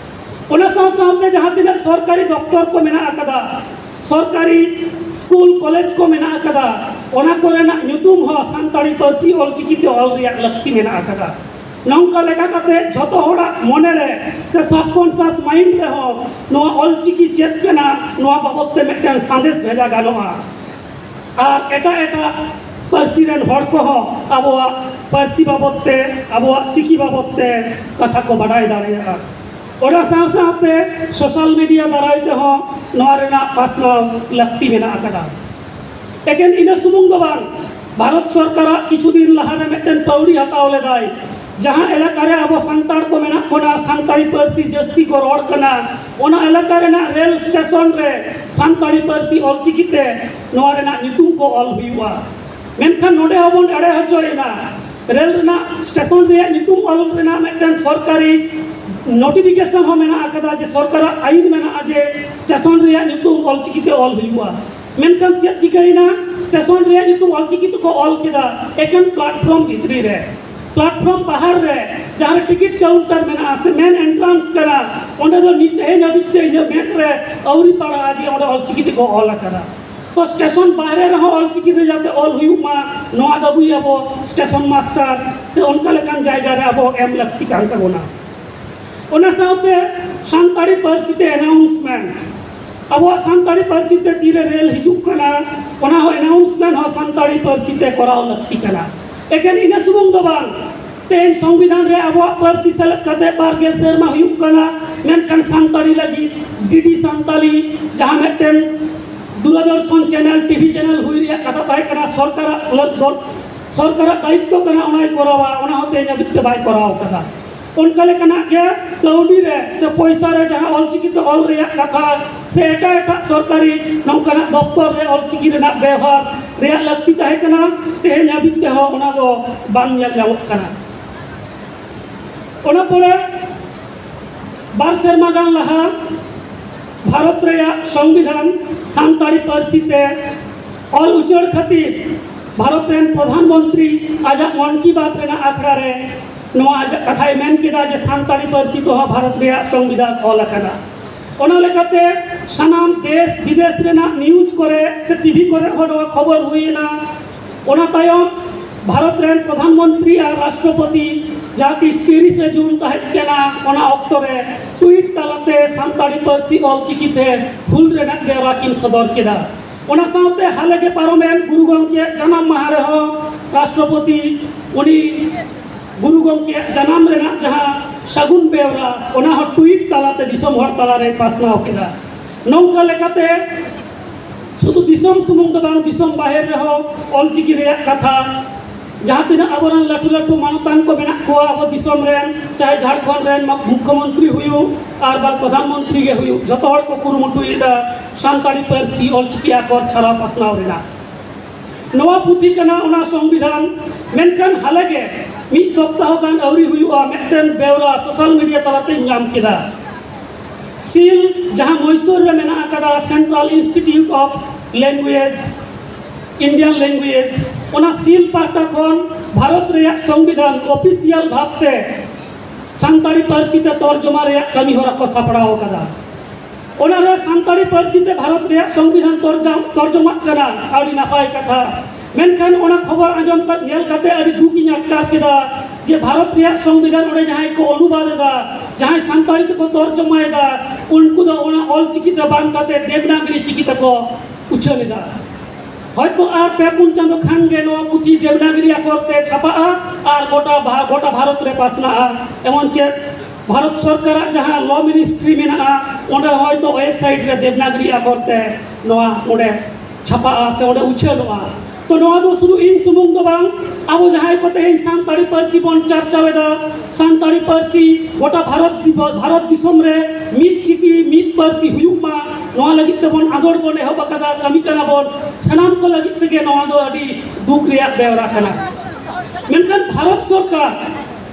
ᱚᱱᱟ ᱥᱟᱶ ᱥᱟᱶᱛᱮ ᱡᱟᱦᱟᱸ ᱛᱤᱱᱟᱹᱜ ᱥᱚᱨᱠᱟᱨᱤ ᱫᱚᱯᱛᱚᱨ ᱠᱚ ᱢᱮᱱᱟᱜ ᱟᱠᱟᱫᱟ, ᱥᱚᱨᱠᱟᱨᱤ ᱥᱠᱩᱞ ᱠᱚᱞᱮᱡᱽ ᱠᱚ ᱢᱮᱱᱟᱜ ᱟᱠᱟᱫᱟ, ᱚᱱᱟ ᱠᱚᱨᱮᱱᱟᱜ ᱧᱩᱛᱩᱢ ᱦᱚᱸ ᱥᱟᱱᱛᱟᱲᱤ ᱯᱟᱹᱨᱥᱤ ᱚᱞᱪᱤᱠᱤ ᱛᱮ ᱚᱞ ᱨᱮᱭᱟᱜ ᱞᱟᱹᱠᱛᱤ ᱢᱮᱱᱟᱜ ᱟᱠᱟᱫᱟ᱾ ᱱᱚᱝᱠᱟ ᱞᱮᱠᱟ ᱠᱟᱛᱮ ᱡᱷᱚᱛᱚ ᱦᱚᱲᱟᱜ ᱢᱚᱱᱮ ᱨᱮ ᱥᱮ subconscious mind ᱨᱮᱦᱚᱸ ᱱᱚᱣᱟ ᱚᱞᱪᱤᱠᱤ ᱪᱮᱫ ᱠᱟᱱᱟ, ᱱᱚᱣᱟ ᱵᱟᱵᱚᱫ ᱛᱮ ᱢᱤᱫᱴᱟᱝ ᱥᱟᱸᱫᱮᱥ ᱵᱷᱮᱡᱟ ᱜᱟᱱᱚᱜᱼᱟ᱾ ᱟᱨ ᱮᱴᱟᱜ ᱮᱴᱟᱜ ᱯᱟᱹᱨᱥᱤ ᱨᱮᱱ ᱦᱚᱲ ᱠᱚᱦᱚᱸ ᱟᱵᱚᱣᱟᱜ ᱯᱟᱹᱨᱥᱤ ᱵᱟᱵᱚᱫ ᱛᱮ, ᱟᱵᱚᱣᱟᱜ ᱪᱤᱠᱤ ᱵᱟᱵᱚᱫ ᱛᱮ ᱠᱟᱛᱷᱟ ᱠᱚ ᱵᱟᱰᱟᱭ ᱫᱟᱲᱮᱭᱟᱜᱼᱟ᱾ ᱚᱱᱟ ᱥᱟᱶ ᱥᱟᱶᱛᱮ social media ᱫᱟᱨᱟᱭ ᱛᱮᱦᱚᱸ ᱱᱚᱣᱟ ᱨᱮᱱᱟᱜ ᱯᱟᱥᱱᱟᱣ ᱞᱟᱹᱠᱛᱤ ᱢᱮᱱᱟᱜ ᱟᱠᱟᱫᱟ᱾ ᱮᱠᱮᱱ ᱤᱱᱟᱹ ᱥᱩᱢᱩᱝ ᱫᱚ ᱵᱟᱝ, ᱵᱷᱟᱨᱚᱛ ᱥᱚᱨᱠᱟᱨᱟᱜ ᱠᱤᱪᱷᱩ ᱫᱤᱱ ᱞᱟᱦᱟᱨᱮ ᱢᱤᱫᱴᱮᱱ ᱯᱟᱹᱣᱲᱤ ᱦᱟᱛᱟᱣ ᱞᱮᱫᱟᱭ, ᱡᱟᱦᱟᱸ ᱮᱞᱟᱠᱟ ᱨᱮ ᱟᱵᱚ ᱥᱟᱱᱛᱟᱲ ᱠᱚ ᱢᱮᱱᱟᱜ ᱵᱚᱱᱟ, ᱥᱟᱱᱛᱟᱲᱤ ᱯᱟᱹᱨᱥᱤ ᱡᱟᱹᱥᱛᱤ ᱠᱚ ᱨᱚᱲ ᱠᱟᱱᱟ, ᱚᱱᱟ ᱮᱞᱟᱠᱟ ᱨᱮᱱᱟᱜ ᱨᱮᱞ ᱥᱴᱮᱥᱚᱱ ᱨᱮ ᱥᱟᱱᱛᱟᱲᱤ ᱯᱟᱹᱨᱥᱤ ᱚᱞᱪᱤᱠᱤ ᱛᱮ ᱱᱚᱣᱟ ᱨᱮᱱᱟᱜ ᱧᱩᱛᱩᱢ ᱠᱚ ᱚᱞ ᱦᱩᱭᱩᱜᱼᱟ᱾ ᱢᱮᱱᱠᱷᱟᱱ ᱱᱚᱰᱮ ᱦᱚᱸᱵᱚᱱ ᱮᱲᱮ ᱦᱚᱪᱚᱭᱮᱱᱟ᱾ ᱨᱮᱞ ᱨᱮᱱᱟᱜ ᱥᱴᱮᱥᱚᱱ ᱨᱮᱭᱟᱜ ᱧᱩᱛᱩᱢ ᱚᱞ ᱨᱮᱱᱟᱜ ᱢᱤᱫᱴᱮᱱ ᱥᱚᱨᱠᱟᱨᱤ ᱱᱳᱴᱤᱯᱷᱤᱠᱮᱥᱚᱱ ᱦᱚᱸ ᱢᱮᱱᱟᱜ ᱟᱠᱟᱫᱟ ᱡᱮ ᱥᱚᱨᱠᱟᱨᱟᱜ ᱟᱹᱭᱤᱱ ᱢᱮᱱᱟᱜᱼᱟ ᱡᱮ ᱥᱴᱮᱥᱚᱱ ᱨᱮᱭᱟᱜ ᱧᱩᱛᱩᱢ ᱚᱞᱪᱤᱠᱤ ᱛᱮ ᱚᱞ ᱦᱩᱭᱩᱜᱼᱟ᱾ ᱢᱮᱱᱠᱷᱟᱱ ᱪᱮᱫ ᱪᱤᱠᱟᱹᱭᱮᱱᱟ? ᱥᱴᱮᱥᱚᱱ ᱨᱮᱭᱟᱜ ᱧᱩᱛᱩᱢ ᱚᱞᱪᱤᱠᱤ ᱛᱮᱠᱚ ᱚᱞ ᱠᱮᱫᱟ, ᱮᱠᱮᱱ ᱯᱞᱟᱴᱯᱷᱚᱨᱢ ᱵᱷᱤᱛᱨᱤ ᱨᱮ᱾ ᱯᱞᱟᱴᱯᱷᱚᱨᱢ ᱵᱟᱦᱟᱨ ᱨᱮ ᱡᱟᱦᱟᱸ ᱨᱮ ᱴᱤᱠᱤᱴ ᱠᱟᱣᱩᱱᱴᱟᱨ ᱢᱮᱱᱟᱜᱼᱟ ᱥᱮ ᱢᱮᱱ ᱮᱱᱴᱨᱟᱱᱥ ᱠᱟᱱᱟ, ᱚᱸᱰᱮ ᱫᱚ ᱱᱤᱛ ᱛᱮᱦᱮᱧ ᱦᱟᱹᱵᱤᱡ ᱛᱮ ᱤᱧᱟᱹᱜ ᱢᱮᱫ ᱨᱮ ᱟᱹᱣᱨᱤ ᱯᱟᱲᱟᱜᱼᱟ ᱡᱮ ᱚᱸᱰᱮ ᱚᱞᱪᱤᱠᱤ ᱛᱮᱠᱚ ᱚᱞ ᱟᱠᱟᱫᱟ᱾ ᱛᱚ ᱥᱴᱮᱥᱚᱱ ᱵᱟᱦᱨᱮ ᱨᱮᱦᱚᱸ ᱚᱞᱪᱤᱠᱤ ᱛᱮ ᱡᱟᱛᱮ ᱚᱞ ᱦᱩᱭᱩᱜ ᱢᱟ, ᱱᱚᱣᱟ ᱫᱟᱹᱵᱤ ᱟᱵᱚ ᱥᱴᱮᱥᱚᱱ ᱢᱟᱥᱴᱟᱨ ᱥᱮ ᱚᱱᱠᱟ ᱞᱮᱠᱟᱱ ᱡᱟᱭᱜᱟ ᱨᱮ ᱟᱵᱚ ᱮᱢ ᱞᱟᱹᱠᱛᱤ ᱠᱟᱱ ᱛᱟᱵᱚᱱᱟ᱾ ᱚᱱᱟ ᱥᱟᱶᱛᱮ ᱥᱟᱱᱛᱟᱲᱤ ᱯᱟᱹᱨᱥᱤ ᱛᱮ ᱮᱱᱟᱣᱩᱱᱥᱢᱮᱱᱴ, ᱟᱵᱚᱣᱟᱜ ᱥᱟᱱᱛᱟᱲᱤ ᱯᱟᱹᱨᱥᱤ ᱛᱮ ᱛᱤᱨᱮ ᱨᱮᱞ ᱦᱤᱡᱩᱜ ᱠᱟᱱᱟ, ᱚᱱᱟ ᱦᱚᱸ ᱮᱱᱟᱣᱩᱱᱥᱢᱮᱱᱴ ᱦᱚᱸ ᱥᱟᱱᱛᱟᱲᱤ ᱯᱟᱹᱨᱥᱤ ᱛᱮ ᱠᱚᱨᱟᱣ ᱞᱟᱹᱠᱛᱤ ᱠᱟᱱᱟ᱾ ᱮᱠᱮᱱ ᱤᱱᱟᱹ ᱥᱩᱢᱩᱝ ᱫᱚ ᱵᱟᱝ, ᱛᱮᱦᱮᱧ ᱥᱚᱝᱵᱤᱫᱷᱟᱱ ᱨᱮ ᱟᱵᱚᱣᱟᱜ ᱯᱟᱹᱨᱥᱤ ᱥᱮᱞᱮᱫ ᱠᱟᱛᱮ ᱵᱟᱨ ᱜᱮᱞ ᱥᱮᱨᱢᱟ ᱦᱩᱭᱩᱜ ᱠᱟᱱᱟ, ᱢᱮᱱᱠᱷᱟᱱ ᱥᱟᱱᱛᱟᱲᱤ ᱞᱟᱹᱜᱤᱫ ᱰᱤᱰᱤ ᱥᱟᱱᱛᱟᱲᱤ, ᱡᱟᱦᱟᱸ ᱢᱤᱫᱴᱮᱱ ᱫᱩᱨᱚᱫᱚᱨᱥᱚᱱ ᱪᱮᱱᱮᱞ, ᱴᱤᱵᱷᱤ ᱪᱮᱱᱮᱞ ᱦᱩᱭ ᱨᱮᱭᱟᱜ ᱠᱟᱛᱷᱟ ᱛᱟᱦᱮᱸ ᱠᱟᱱᱟ, ᱥᱚᱨᱠᱟᱨᱟᱜ ᱞᱟᱹᱜ-, ᱫᱚ-, ᱥᱚᱨᱠᱟᱨᱟᱜ ᱫᱟᱭᱤᱛᱛᱚ ᱠᱟᱱᱟ, ᱚᱱᱟᱭ ᱠᱚᱨᱟᱣᱟ, ᱚᱱᱟ ᱦᱚᱸ ᱛᱮᱦᱮᱧ ᱦᱟᱹᱵᱤᱡ ᱛᱮ ᱵᱟᱭ ᱠᱚᱨᱟᱣ ᱠᱟᱫᱟ᱾ ᱚᱱᱠᱟ ᱞᱮᱠᱟᱱᱟᱜ ᱜᱮ ᱠᱟᱹᱣᱰᱤ ᱨᱮ ᱥᱮ ᱯᱚᱭᱥᱟ ᱨᱮ ᱡᱟᱦᱟᱸ ᱚᱞᱪᱤᱠᱤ ᱛᱮ ᱚᱞ ᱨᱮᱭᱟᱜ ᱠᱟᱛᱷᱟ ᱥᱮ ᱮᱴᱟᱜ ᱮᱴᱟᱜ ᱥᱚᱨᱠᱟᱨᱤ ᱱᱚᱝᱠᱟᱱᱟᱜ ᱫᱚᱯᱛᱚᱨ ᱨᱮ ᱚᱞᱪᱤᱠᱤ ᱨᱮᱱᱟᱜ ᱵᱮᱣᱦᱟᱨ ᱨᱮᱭᱟᱜ ᱞᱟᱹᱠᱛᱤ ᱛᱟᱦᱮᱸ ᱠᱟᱱᱟ, ᱛᱮᱦᱮᱧ ᱦᱟᱹᱵᱤᱡ ᱛᱮᱦᱚᱸ ᱚᱱᱟ ᱫᱚ ᱵᱟᱝ ᱧᱮᱞ ᱧᱟᱢᱚᱜ ᱠᱟᱱᱟ᱾ ᱚᱱᱟ ᱯᱚᱨᱮ ᱵᱟᱨ ᱥᱮᱨᱢᱟ ᱜᱟᱱ ᱞᱟᱦᱟ ᱵᱷᱟᱨᱚᱛ ᱨᱮᱭᱟᱜ ᱥᱚᱝᱵᱤᱫᱷᱟᱱ ᱥᱟᱱᱛᱟᱲᱤ ᱯᱟᱹᱨᱥᱤ ᱛᱮ ᱚᱞ ᱩᱪᱟᱹᱲ ᱠᱷᱟᱹᱛᱤᱨ ᱵᱷᱟᱨᱚᱛ ᱨᱮᱱ ᱯᱨᱚᱫᱷᱟᱱ ᱢᱚᱱᱛᱨᱤ ᱟᱡᱟᱜ ᱢᱚᱱ ᱠᱤ ᱵᱟᱛ ᱨᱮᱱᱟᱜ ᱟᱠᱷᱲᱟ ᱨᱮ ᱱᱚᱣᱟ ᱟᱡᱟᱜ ᱠᱟᱛᱷᱟᱭ ᱢᱮᱱ ᱠᱮᱫᱟ ᱡᱮ ᱥᱟᱱᱛᱟᱲᱤ ᱯᱟᱹᱨᱥᱤ ᱛᱮᱦᱚᱸ ᱵᱷᱟᱨᱚᱛ ᱨᱮᱭᱟᱜ ᱥᱚᱝᱵᱤᱫᱷᱟᱱ ᱚᱞ ᱟᱠᱟᱱᱟ᱾ ᱚᱱᱟ ᱞᱮᱠᱟᱛᱮ ᱥᱟᱱᱟᱢ ᱫᱮᱥ ᱵᱤᱫᱮᱥ ᱨᱮᱱᱟᱜ ᱱᱤᱭᱩᱡᱽ ᱠᱚᱨᱮ ᱥᱮ ᱴᱤᱵᱷᱤ ᱠᱚᱨᱮ ᱦᱚᱸ ᱱᱚᱣᱟ ᱠᱷᱚᱵᱚᱨ ᱦᱩᱭ ᱮᱱᱟ᱾ ᱚᱱᱟ ᱛᱟᱭᱚᱢ ᱵᱷᱟᱨᱚᱛ ᱨᱮᱱ ᱯᱨᱚᱫᱷᱟᱱ ᱢᱚᱱᱛᱨᱤ ᱟᱨ ᱨᱟᱥᱴᱨᱚᱯᱚᱛᱤ ᱡᱟᱦᱟᱸ ᱛᱤᱥ ᱛᱤᱨᱤᱥᱮ ᱡᱩᱱ ᱛᱟᱦᱮᱸ ᱠᱟᱱᱟ, ᱚᱱᱟ ᱚᱠᱛᱚ ᱨᱮ ᱴᱩᱭᱤᱴ ᱛᱟᱞᱟᱛᱮ ᱥᱟᱱᱛᱟᱲᱤ ᱯᱟᱹᱨᱥᱤ ᱚᱞᱪᱤᱠᱤ ᱛᱮ ᱦᱩᱞ ᱨᱮᱱᱟᱜ ᱵᱮᱣᱨᱟ ᱠᱤᱱ ᱥᱚᱫᱚᱨ ᱠᱮᱫᱟ᱾ ᱚᱱᱟ ᱥᱟᱶᱛᱮ ᱦᱟᱞᱮ ᱜᱮ ᱯᱟᱨᱚᱢᱮᱱ ᱜᱩᱨᱩ ᱜᱚᱢᱠᱮᱭᱟᱜ ᱡᱟᱱᱟᱢ ᱢᱟᱦᱟ ᱨᱮᱦᱚᱸ ᱨᱟᱥᱴᱨᱚᱯᱚᱛᱤ ᱩᱱᱤ ᱜᱩᱨᱩ ᱜᱚᱢᱠᱮᱭᱟᱜ ᱡᱟᱱᱟᱢ ᱨᱮᱱᱟᱜ ᱡᱟᱦᱟᱸ ᱥᱟᱹᱜᱩᱱ ᱵᱮᱣᱨᱟ, ᱚᱱᱟ ᱦᱚᱸ ᱴᱩᱭᱤᱴ ᱛᱟᱞᱟᱛᱮ ᱫᱤᱥᱚᱢ ᱦᱚᱲ ᱛᱟᱞᱟᱨᱮᱭ ᱯᱟᱥᱱᱟᱣ ᱠᱮᱫᱟ᱾ ᱱᱚᱝᱠᱟ ᱞᱮᱠᱟᱛᱮ ᱥᱩᱫᱷᱩ ᱫᱤᱥᱚᱢ ᱥᱩᱢᱩᱝ ᱫᱚ ᱵᱟᱝ, ᱫᱤᱥᱚᱢ ᱵᱟᱦᱮᱨ ᱨᱮᱦᱚᱸ ᱚᱞᱪᱤᱠᱤ ᱨᱮᱭᱟᱜ ᱠᱟᱛᱷᱟ ᱡᱟᱦᱟᱸ ᱛᱤᱱᱟᱹᱜ ᱟᱵᱚᱨᱮᱱ ᱞᱟᱹᱴᱩ ᱞᱟᱹᱴᱩ ᱢᱟᱱᱚᱛᱟᱱ ᱠᱚ ᱢᱮᱱᱟᱜ ᱠᱚᱣᱟ ᱟᱵᱚ ᱫᱤᱥᱚᱢ ᱨᱮᱱ, ᱪᱟᱦᱮ ᱡᱷᱟᱲᱠᱷᱚᱸᱰ ᱨᱮᱱ ᱢᱩᱠᱠᱷᱚᱢᱚᱱᱛᱨᱤ ᱦᱩᱭᱩᱜ ᱟᱨ ᱵᱟᱝ ᱯᱨᱚᱫᱷᱟᱱ ᱢᱚᱱᱛᱨᱤ ᱜᱮ ᱦᱩᱭᱩᱜ, ᱡᱚᱛᱚ ᱦᱚᱲ ᱠᱚ ᱠᱩᱨᱩᱢᱩᱴᱩᱭᱮᱫᱟ ᱥᱟᱱᱛᱟᱲᱤ ᱯᱟᱹᱨᱥᱤ ᱚᱞᱪᱤᱠᱤ ᱟᱠᱷᱚᱨ ᱪᱷᱟᱨᱟᱣ ᱯᱟᱥᱱᱟᱣ ᱨᱮᱱᱟᱜ᱾ ᱱᱚᱣᱟ ᱯᱩᱛᱷᱤ ᱠᱟᱱᱟ ᱚᱱᱟ ᱥᱚᱝᱵᱤᱫᱷᱟᱱ᱾ ᱢᱮᱱᱠᱷᱟᱱ ᱦᱟᱞᱮ ᱜᱮ ᱢᱤᱫ ᱥᱚᱯᱛᱟᱦᱚ ᱜᱟᱱ ᱟᱹᱣᱨᱤ ᱦᱩᱭᱩᱜᱼᱟ, ᱢᱤᱫᱴᱮᱱ ᱵᱮᱣᱨᱟ ᱥᱳᱥᱟᱞ ᱢᱤᱰᱤᱭᱟ ᱛᱟᱞᱟᱛᱮᱧ ᱧᱟᱢ ᱠᱮᱫᱟ᱾ ᱥᱤᱞ, ᱡᱟᱦᱟᱸ ᱢᱚᱭᱥᱩᱨ ᱨᱮ ᱢᱮᱱᱟᱜ ᱟᱠᱟᱫᱟ, Central Institute of Language, Indian Language, ᱚᱱᱟ ᱥᱤᱞ ᱯᱟᱦᱴᱟ ᱠᱷᱚᱱ ᱵᱷᱟᱨᱚᱛ ᱨᱮᱭᱟᱜ ᱥᱚᱝᱵᱤᱫᱷᱟᱱ ᱚᱯᱷᱤᱥᱤᱭᱟᱞ ᱵᱷᱟᱵᱽᱛᱮ ᱥᱟᱱᱛᱟᱲᱤ ᱯᱟᱹᱨᱥᱤ ᱛᱮ ᱛᱚᱨᱡᱚᱢᱟ ᱨᱮᱭᱟᱜ ᱠᱟᱹᱢᱤ ᱦᱚᱨᱟ ᱠᱚ ᱥᱟᱯᱲᱟᱣ ᱟᱠᱟᱫᱟ᱾ ᱚᱱᱟᱨᱮ ᱥᱟᱱᱛᱟᱲᱤ ᱯᱟᱹᱨᱥᱤ ᱛᱮ ᱵᱷᱟᱨᱚᱛ ᱨᱮᱭᱟᱜ ᱥᱚᱝᱵᱤᱫᱷᱟᱱ ᱛᱚᱨᱡᱟ-, ᱛᱚᱨᱡᱚᱢᱟᱜ ᱠᱟᱱᱟ, ᱟᱹᱰᱤ ᱱᱟᱯᱟᱭ ᱠᱟᱛᱷᱟ᱾ ᱢᱮᱱᱠᱷᱟᱱ ᱚᱱᱟ ᱠᱷᱚᱵᱚᱨ ᱟᱸᱡᱚᱢ ᱠᱟᱛᱮ, ᱧᱮᱞ ᱠᱟᱛᱮ ᱟᱹᱰᱤ ᱫᱩᱠ ᱤᱧ ᱟᱴᱠᱟᱨ ᱠᱮᱫᱟ ᱡᱮ ᱵᱷᱟᱨᱚᱛ ᱨᱮᱭᱟᱜ ᱥᱚᱝᱵᱤᱫᱷᱟᱱ ᱚᱸᱰᱮ ᱡᱟᱦᱟᱸᱭ ᱠᱚ ᱚᱱᱩᱵᱟᱫ ᱮᱫᱟ, ᱡᱟᱦᱟᱸᱭ ᱥᱟᱱᱛᱟᱲᱤ ᱛᱮᱠᱚ ᱛᱚᱨᱡᱚᱢᱟᱭᱮᱫᱟ, ᱩᱱᱠᱩ ᱫᱚ ᱚᱱᱟ ᱚᱞ ᱪᱤᱠᱤ ᱛᱮ ᱵᱟᱝ ᱠᱟᱛᱮ ᱫᱮᱵᱽᱱᱟᱜᱽᱨᱤ ᱪᱤᱠᱤ ᱛᱮᱠᱚ ᱩᱪᱷᱟᱹᱱ ᱮᱫᱟ᱾ ᱦᱚᱭᱛᱚ ᱟᱨ ᱯᱮ ᱯᱩᱱ ᱪᱟᱸᱫᱚ ᱠᱷᱟᱱ ᱜᱮ ᱱᱚᱣᱟ ᱯᱩᱛᱷᱤ ᱫᱮᱵᱽᱱᱟᱜᱽᱨᱤ ᱟᱠᱷᱚᱨ ᱛᱮ ᱪᱷᱟᱯᱟᱜᱼᱟ ᱟᱨ ᱜᱚᱴᱟ ᱵᱷᱟ-, ᱜᱚᱴᱟ ᱵᱷᱟᱨᱚᱛ ᱨᱮ ᱯᱟᱥᱱᱟᱜᱼᱟ᱾ ᱮᱢᱚᱱ ᱪᱮᱫ ᱵᱷᱟᱨᱚᱛ ᱥᱚᱨᱠᱟᱨᱟᱜ ᱡᱟᱦᱟᱸ ᱞᱚ ᱢᱤᱱᱤᱥᱴᱨᱤ ᱢᱮᱱᱟᱜᱼᱟ, ᱚᱸᱰᱮ ᱦᱚᱭᱛᱚ ᱳᱭᱮᱵᱽᱥᱟᱭᱤᱴ ᱨᱮ ᱫᱮᱵᱽᱱᱟᱜᱽᱨᱤ ᱟᱠᱷᱚᱨ ᱛᱮ ᱱᱚᱣᱟ ᱚᱸᱰᱮ ᱪᱷᱟᱯᱟᱜᱼᱟ ᱥᱮ ᱚᱸᱰᱮ ᱩᱪᱷᱟᱹᱱᱚᱜᱼᱟ᱾ ᱛᱚ ᱱᱚᱣᱟ ᱫᱚ ᱥᱩᱫᱷᱩ ᱤᱧ ᱥᱩᱢᱩᱝ ᱫᱚ ᱵᱟᱝ, ᱟᱵᱚ ᱡᱟᱦᱟᱸᱭ ᱠᱚ ᱛᱮᱦᱮᱧ ᱥᱟᱱᱛᱟᱲᱤ ᱯᱟᱹᱨᱥᱤ ᱵᱚᱱ ᱪᱟᱨᱪᱟᱣ ᱮᱫᱟ, ᱥᱟᱱᱛᱟᱲᱤ ᱯᱟᱹᱨᱥᱤ ᱜᱚᱴᱟ ᱵᱷᱟᱨᱚᱛ ᱫᱤᱵᱚ-, ᱵᱷᱟᱨᱚᱛ ᱫᱤᱥᱚᱢ ᱨᱮ ᱢᱤᱫ ᱪᱤᱠᱤ ᱢᱤᱫ ᱯᱟᱹᱨᱥᱤ ᱦᱩᱭᱩᱜ ᱢᱟ, ᱱᱚᱣᱟ ᱞᱟᱹᱜᱤᱫ ᱛᱮᱵᱚᱱ ᱟᱸᱫᱳᱲ ᱵᱚᱱ ᱮᱦᱚᱵ ᱟᱠᱟᱫᱟ, ᱠᱟᱹᱢᱤ ᱠᱟᱱᱟ ᱵᱚᱱ᱾ ᱥᱟᱱᱟᱢ ᱠᱚ ᱞᱟᱹᱜᱤᱫ ᱛᱮᱜᱮ ᱱᱚᱣᱟ ᱫᱚ ᱟᱹᱰᱤ ᱫᱩᱠ ᱨᱮᱭᱟᱜ ᱵᱮᱣᱨᱟ ᱠᱟᱱᱟ᱾ ᱢᱮᱱᱠᱷᱟᱱ ᱵᱷᱟᱨᱚᱛ ᱥᱚᱨᱠᱟᱨ,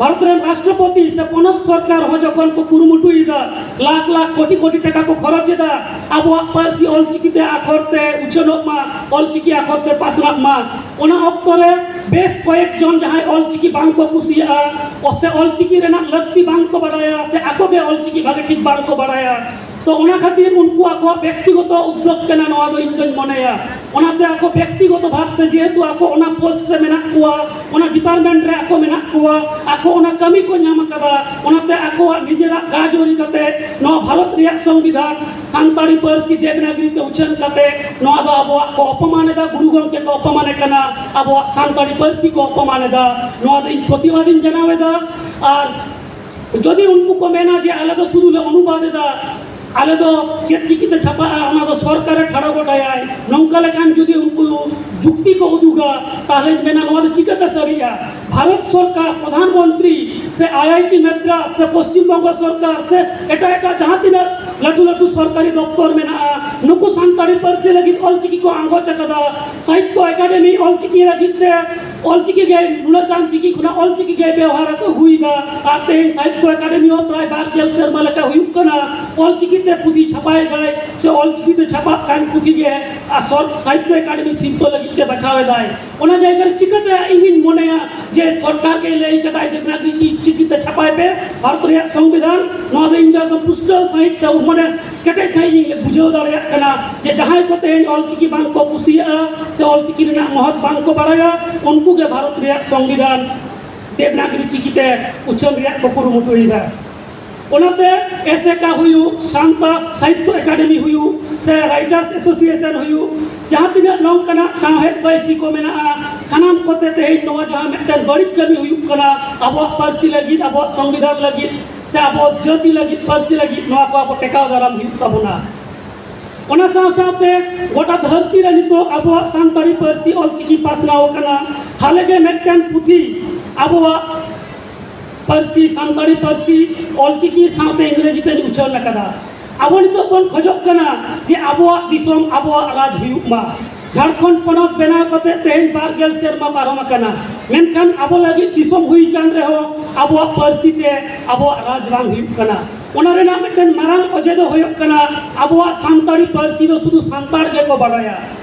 ᱵᱷᱟᱨᱚᱛ ᱨᱮᱱ ᱨᱟᱥᱴᱨᱚᱯᱚᱛᱤ ᱥᱮ ᱯᱚᱱᱚᱛ ᱥᱚᱨᱠᱟᱨ ᱦᱚᱸ ᱡᱚᱠᱷᱚᱱ ᱠᱚ ᱠᱩᱨᱩᱢᱩᱴᱩᱭᱮᱫᱟ, ᱞᱟᱠᱷ ᱞᱟᱠᱷ ᱠᱳᱴᱤ ᱠᱳᱴᱤ ᱴᱟᱠᱟ ᱠᱚ ᱠᱷᱚᱨᱚᱪ ᱮᱫᱟ ᱟᱵᱚᱣᱟᱜ ᱯᱟᱹᱨᱥᱤ ᱚᱞᱪᱤᱠᱤ ᱛᱮ ᱟᱠᱷᱚᱨ ᱛᱮ ᱩᱪᱷᱟᱹᱱᱚᱜ ᱢᱟ, ᱚᱞᱪᱤᱠᱤ ᱟᱠᱷᱚᱨ ᱛᱮ ᱯᱟᱥᱱᱟᱜ ᱢᱟ, ᱚᱱᱟ ᱚᱠᱛᱚ ᱨᱮ ᱵᱮᱥ ᱠᱚᱭᱮᱠ ᱡᱚᱱ ᱡᱟᱦᱟᱸᱭ ᱚᱞᱪᱤᱠᱤ ᱵᱟᱝ ᱠᱚ ᱠᱩᱥᱤᱭᱟᱜᱼᱟ, ᱚ, ᱥᱮ ᱚᱞᱪᱤᱠᱤ ᱨᱮᱱᱟᱜ ᱞᱟᱹᱠᱛᱤ ᱵᱟᱝ ᱠᱚ ᱵᱟᱲᱟᱭᱟ, ᱥᱮ ᱟᱠᱚ ᱜᱮ ᱚᱞᱪᱤᱠᱤ ᱵᱷᱟᱜᱮ ᱴᱷᱤᱠ ᱵᱟᱝ ᱠᱚ ᱵᱟᱲᱟᱭᱟ, ᱛᱚ ᱚᱱᱟ ᱠᱷᱟᱹᱛᱤᱨ ᱩᱱᱠᱩ ᱟᱠᱚᱣᱟᱜ ᱵᱮᱠᱛᱤᱜᱚᱛᱚ ᱩᱫᱽᱫᱳᱜᱽ ᱠᱟᱱᱟ ᱱᱚᱣᱟ ᱫᱚ ᱤᱧ ᱫᱚᱧ ᱢᱚᱱᱮᱭᱟ᱾ ᱚᱱᱟᱛᱮ ᱟᱠᱚ ᱵᱮᱠᱛᱤᱜᱚᱛᱚ ᱵᱷᱟᱵᱽᱛᱮ ᱡᱮᱦᱮᱛᱩ ᱟᱠᱚ ᱚᱱᱟ ᱯᱳᱥᱴ ᱨᱮ ᱢᱮᱱᱟᱜ ᱠᱚᱣᱟ, ᱚᱱᱟ ᱰᱤᱯᱟᱨᱴᱢᱮᱱᱴ ᱨᱮ ᱟᱠᱚ ᱢᱮᱱᱟᱜ ᱠᱚᱣᱟ, ᱟᱠᱚ ᱚᱱᱟ ᱠᱟᱹᱢᱤ ᱠᱚ ᱧᱟᱢ ᱟᱠᱟᱫᱟ, ᱚᱱᱟᱛᱮ ᱟᱠᱚᱣᱟᱜ ᱱᱤᱡᱮᱨᱟᱜ ᱜᱟ ᱡᱟᱹᱨᱤ ᱠᱟᱛᱮ ᱱᱚᱣᱟ ᱵᱷᱟᱨᱚᱛ ᱨᱮᱭᱟᱜ ᱥᱚᱝᱵᱤᱫᱷᱟᱱ ᱥᱟᱱᱛᱟᱲᱤ ᱯᱟᱹᱨᱥᱤ ᱫᱮᱵᱽᱱᱟᱜᱽᱨᱤ ᱛᱮ ᱩᱪᱷᱟᱹᱱ ᱠᱟᱛᱮ ᱱᱚᱣᱟ ᱫᱚ ᱟᱵᱚᱣᱟᱜ ᱠᱚ ᱚᱯᱚᱢᱟᱱ ᱮᱫᱟ, ᱜᱩᱨᱩ ᱜᱚᱢᱠᱮ ᱠᱚ ᱚᱯᱚᱢᱟᱱᱮ ᱠᱟᱱᱟ, ᱟᱵᱚᱣᱟᱜ ᱥᱟᱱᱛᱟᱲᱤ ᱯᱟᱹᱨᱥᱤ ᱠᱚ ᱚᱯᱚᱢᱟᱱ ᱮᱫᱟ᱾ ᱱᱚᱣᱟ ᱫᱚ ᱤᱧ ᱯᱨᱚᱛᱤᱵᱟᱫ ᱤᱧ ᱡᱟᱱᱟᱣ ᱮᱫᱟ᱾ ᱟᱨ ᱡᱩᱫᱤ ᱩᱱᱠᱩ ᱠᱚ ᱢᱮᱱᱟ ᱡᱮ ᱟᱞᱮ ᱫᱚ ᱥᱩᱫᱷᱩ ᱞᱮ ᱚᱱᱩᱵᱟᱫ ᱮᱫᱟ, ᱟᱞᱮ ᱫᱚ ᱪᱮᱫ ᱪᱤᱠᱤᱛᱮ ᱪᱷᱟᱯᱟᱜᱼᱟ ᱚᱱᱟ ᱫᱚ ᱥᱚᱨᱠᱟᱨᱮ ᱴᱷᱟᱲᱚ ᱜᱚᱴᱟᱭᱟᱭ, ᱱᱚᱝᱠᱟ ᱞᱮᱠᱟᱱ ᱡᱩᱫᱤ ᱩᱱᱠᱩ ᱡᱩᱠᱛᱤ ᱠᱚ ᱩᱫᱩᱜᱟ, ᱛᱟᱦᱞᱮᱧ ᱢᱮᱱᱟ ᱱᱚᱣᱟ ᱫᱚ ᱪᱤᱠᱟᱹᱛᱮ ᱥᱟᱹᱨᱤᱜᱼᱟ? ᱵᱷᱟᱨᱚᱛ ᱥᱚᱨᱠᱟᱨ ᱯᱨᱚᱫᱷᱟᱱ ᱢᱚᱱᱛᱨᱤ ᱥᱮ ᱟᱭ ᱟᱭ ᱴᱤ ᱢᱟᱫᱽᱨᱟᱥ ᱥᱮ ᱯᱚᱥᱪᱤᱢ ᱵᱚᱝᱜᱚ ᱥᱚᱨᱠᱟᱨ ᱥᱮ ᱮᱴᱟᱜ ᱮᱴᱟᱜ ᱡᱟᱦᱟᱸ ᱛᱤᱱᱟᱹᱜ ᱞᱟᱹᱴᱩ ᱞᱟᱹᱴᱩ ᱥᱚᱨᱠᱟᱨᱤ ᱫᱚᱯᱛᱚᱨ ᱢᱮᱱᱟᱜᱼᱟ, ᱱᱩᱠᱩ ᱥᱟᱱᱛᱟᱲᱤ ᱯᱟᱹᱨᱥᱤ ᱞᱟᱹᱜᱤᱫ ᱚᱞᱪᱤᱠᱤ ᱠᱚ ᱟᱸᱜᱚᱪ ᱟᱠᱟᱫᱟ᱾ ᱥᱟᱦᱤᱛᱛᱚ ᱮᱠᱟᱰᱮᱢᱤ ᱚᱞᱪᱤᱠᱤ ᱞᱟᱹᱜᱤᱫ ᱛᱮ ᱚᱞᱪᱤᱠᱤ ᱜᱮ ᱱᱩᱱᱟᱹᱜ ᱜᱟᱱ ᱪᱤᱠᱤ ᱠᱷᱚᱱᱟᱜ ᱚᱞᱪᱤᱠᱤ ᱜᱮ ᱵᱮᱣᱦᱟᱨ ᱟᱠᱚ ᱦᱩᱭᱫᱟ᱾ ᱟᱨ ᱛᱮᱦᱮᱧ ᱥᱟᱦᱤᱛᱛᱚ ᱮᱠᱟᱰᱮᱢᱤ ᱦᱚᱸ ᱯᱨᱟᱭ ᱵᱟᱨ ᱜᱮᱞ ᱥᱮᱨᱢᱟ ᱞᱮᱠᱟ ᱦᱩᱭᱩᱜ ᱠᱟᱱᱟ ᱚᱞᱪᱤᱠᱤ ᱛᱮ ᱯᱩᱛᱷᱤ ᱪᱷᱟᱯᱟᱭᱮᱫᱟᱭ ᱥᱮ ᱚᱞᱪᱤᱠᱤ ᱛᱮ ᱪᱷᱟᱯᱟᱜ ᱠᱟᱱ ᱯᱩᱛᱷᱤ ᱜᱮ ᱟᱨ ᱥᱚᱨ-, ᱥᱟᱦᱤᱛᱛᱚ ᱮᱠᱟᱰᱮᱢᱤ ᱥᱤᱨᱯᱟᱹ ᱞᱟᱹᱜᱤᱫ ᱛᱮ ᱵᱟᱪᱷᱟᱣ ᱮᱫᱟᱭ᱾ ᱚᱱᱟ ᱡᱟᱭᱜᱟ ᱨᱮ ᱪᱤᱠᱟᱹᱛᱮ ᱤᱧᱤᱧ ᱢᱚᱱᱮᱭᱟ ᱡᱮ ᱥᱚᱨᱠᱟᱨ ᱜᱮ ᱞᱟᱹᱭ ᱠᱟᱫᱟᱭ ᱫᱮᱵᱽᱱᱟᱜᱚᱨᱤ ᱪᱤ-, ᱪᱤᱠᱤ ᱛᱮ ᱪᱷᱟᱯᱟᱭ ᱯᱮ ᱵᱷᱟᱨᱚᱛ ᱨᱮᱭᱟᱜ ᱥᱚᱝᱵᱤᱫᱷᱟᱱ? ᱱᱚᱣᱟ ᱫᱚ ᱤᱧ ᱫᱚ ᱮᱠᱫᱚᱢ ᱯᱩᱥᱴᱟᱹᱣ ᱥᱟᱺᱦᱤᱡ ᱥᱮ ᱢᱟᱱᱮ ᱠᱮᱴᱮᱡ ᱥᱟᱺᱦᱤᱡ ᱤᱧ ᱵᱩᱡᱷᱟᱹᱣ ᱫᱟᱲᱮᱭᱟᱜ ᱠᱟᱱᱟ ᱡᱮ ᱡᱟᱦᱟᱸᱭ ᱠᱚ ᱛᱮᱦᱮᱧ ᱚᱞᱪᱤᱠᱤ ᱵᱟᱝ ᱠᱚ ᱠᱩᱥᱤᱭᱟᱜᱼᱟ ᱥᱮ ᱚᱞᱪᱤᱠᱤ ᱨᱮᱱᱟᱜ ᱢᱚᱦᱚᱛ ᱵᱟᱝ ᱠᱚ ᱵᱟᱲᱟᱭᱟ, ᱩᱱᱠᱩ ᱜᱮ ᱵᱷᱟᱨᱚᱛ ᱨᱮᱭᱟᱜ ᱥᱚᱝᱵᱤᱫᱷᱟᱱ ᱫᱮᱵᱽᱱᱟᱜᱚᱨᱤ ᱪᱤᱠᱤ ᱛᱮ ᱩᱪᱷᱟᱹᱱ ᱨᱮᱭᱟᱜ ᱠᱚ ᱠᱩᱨᱩᱢᱩᱴᱩᱭᱮᱫᱟ᱾ ᱚᱱᱟᱛᱮ ᱮᱥᱮᱠᱟ ᱦᱩᱭᱩᱜ, ᱥᱟᱱᱛᱟᱲ ᱥᱟᱦᱤᱛᱛᱚ ᱮᱠᱟᱰᱮᱢᱤ ᱦᱩᱭᱩᱜ ᱥᱮ ᱨᱟᱭᱴᱟᱨᱥ ᱮᱥᱳᱥᱤᱭᱮᱥᱚᱱ ᱦᱩᱭᱩᱜ, ᱡᱟᱦᱟᱸ ᱛᱤᱱᱟᱹᱜ ᱱᱚᱝᱠᱟᱱᱟᱜ ᱥᱟᱶᱦᱮᱫ ᱵᱟᱹᱭᱥᱤ ᱠᱚ ᱢᱮᱱᱟᱜᱼᱟ, ᱥᱟᱱᱟᱢ ᱠᱚᱛᱮ ᱛᱮᱦᱮᱧ ᱱᱚᱣᱟ ᱡᱟᱦᱟᱸ ᱢᱤᱫᱴᱮᱱ ᱵᱟᱹᱲᱤᱡ ᱠᱟᱹᱢᱤ ᱦᱩᱭᱩᱜ ᱠᱟᱱᱟ ᱟᱵᱚᱣᱟᱜ ᱯᱟᱹᱨᱥᱤ ᱞᱟᱹᱜᱤᱫ, ᱟᱵᱚᱣᱟᱜ ᱥᱚᱝᱵᱤᱫᱷᱟᱱ ᱞᱟᱹᱜᱤᱫ ᱥᱮ ᱟᱵᱚ ᱡᱟᱹᱛᱤ ᱞᱟᱹᱜᱤᱫ, ᱯᱟᱹᱨᱥᱤ ᱞᱟᱹᱜᱤᱫ, ᱱᱚᱣᱟ ᱠᱚ ᱟᱵᱚ ᱴᱮᱠᱟᱣ ᱫᱟᱨᱟᱢ ᱦᱩᱭᱩᱜ ᱛᱟᱵᱚᱱᱟ᱾ ᱚᱱᱟ ᱥᱟᱶ ᱥᱟᱶᱛᱮ ᱜᱚᱴᱟ ᱫᱷᱟᱹᱨᱛᱤ ᱨᱮ ᱱᱤᱛᱚᱜ ᱟᱵᱚᱣᱟᱜ ᱥᱟᱱᱛᱟᱲᱤ ᱯᱟᱹᱨᱥᱤ ᱚᱞᱪᱤᱠᱤ ᱯᱟᱥᱱᱟᱣ ᱟᱠᱟᱱᱟ᱾ ᱦᱟᱞᱮ ᱜᱮ ᱢᱤᱫᱴᱮᱱ ᱯᱩᱛᱷᱤ ᱟᱵᱚᱣᱟᱜ ᱯᱟᱹᱨᱥᱤ, ᱥᱟᱱᱛᱟᱲᱤ ᱯᱟᱹᱨᱥᱤ ᱚᱞᱪᱤᱠᱤ ᱥᱟᱶᱛᱮ ᱤᱝᱨᱮᱡᱤ ᱛᱮᱧ ᱩᱪᱷᱟᱹᱱ ᱟᱠᱟᱫᱟ᱾ ᱟᱵᱚ ᱱᱤᱛᱚᱜ ᱵᱚᱱ ᱠᱷᱚᱡᱚᱜ ᱠᱟᱱᱟ ᱡᱮ ᱟᱵᱚᱣᱟᱜ ᱫᱤᱥᱚᱢ ᱟᱵᱚᱣᱟᱜ ᱨᱟᱡᱽ ᱦᱩᱭᱩᱜ ᱢᱟ᱾ ᱡᱷᱟᱲᱠᱷᱚᱸᱰ ᱯᱚᱱᱚᱛ ᱵᱮᱱᱟᱣ ᱠᱟᱛᱮ ᱛᱮᱦᱮᱧ ᱵᱟᱨ ᱜᱮᱞ ᱥᱮᱨᱢᱟ ᱯᱟᱨᱚᱢ ᱟᱠᱟᱱᱟ, ᱢᱮᱱᱠᱷᱟᱱ ᱟᱵᱚ ᱞᱟᱹᱜᱤᱫ ᱫᱤᱥᱚᱢ ᱦᱩᱭ ᱠᱟᱱ ᱨᱮᱦᱚᱸ ᱟᱵᱚᱣᱟᱜ ᱯᱟᱹᱨᱥᱤ ᱛᱮ ᱟᱵᱚᱣᱟᱜ ᱨᱟᱡᱽ ᱵᱟᱝ ᱦᱩᱭᱩᱜ ᱠᱟᱱᱟ᱾ ᱚᱱᱟ ᱨᱮᱱᱟᱜ ᱢᱤᱫᱴᱮᱱ ᱢᱟᱨᱟᱝ ᱚᱡᱮ ᱫᱚ ᱦᱩᱭᱩᱜ ᱠᱟᱱᱟ ᱟᱵᱚᱣᱟᱜ ᱥᱟᱱᱛᱟᱲᱤ ᱯᱟᱹᱨᱥᱤ ᱫᱚ ᱥᱩᱫᱷᱩ ᱥᱟᱱᱛᱟᱲ ᱜᱮᱠᱚ ᱵᱟᱰᱟᱭᱟ᱾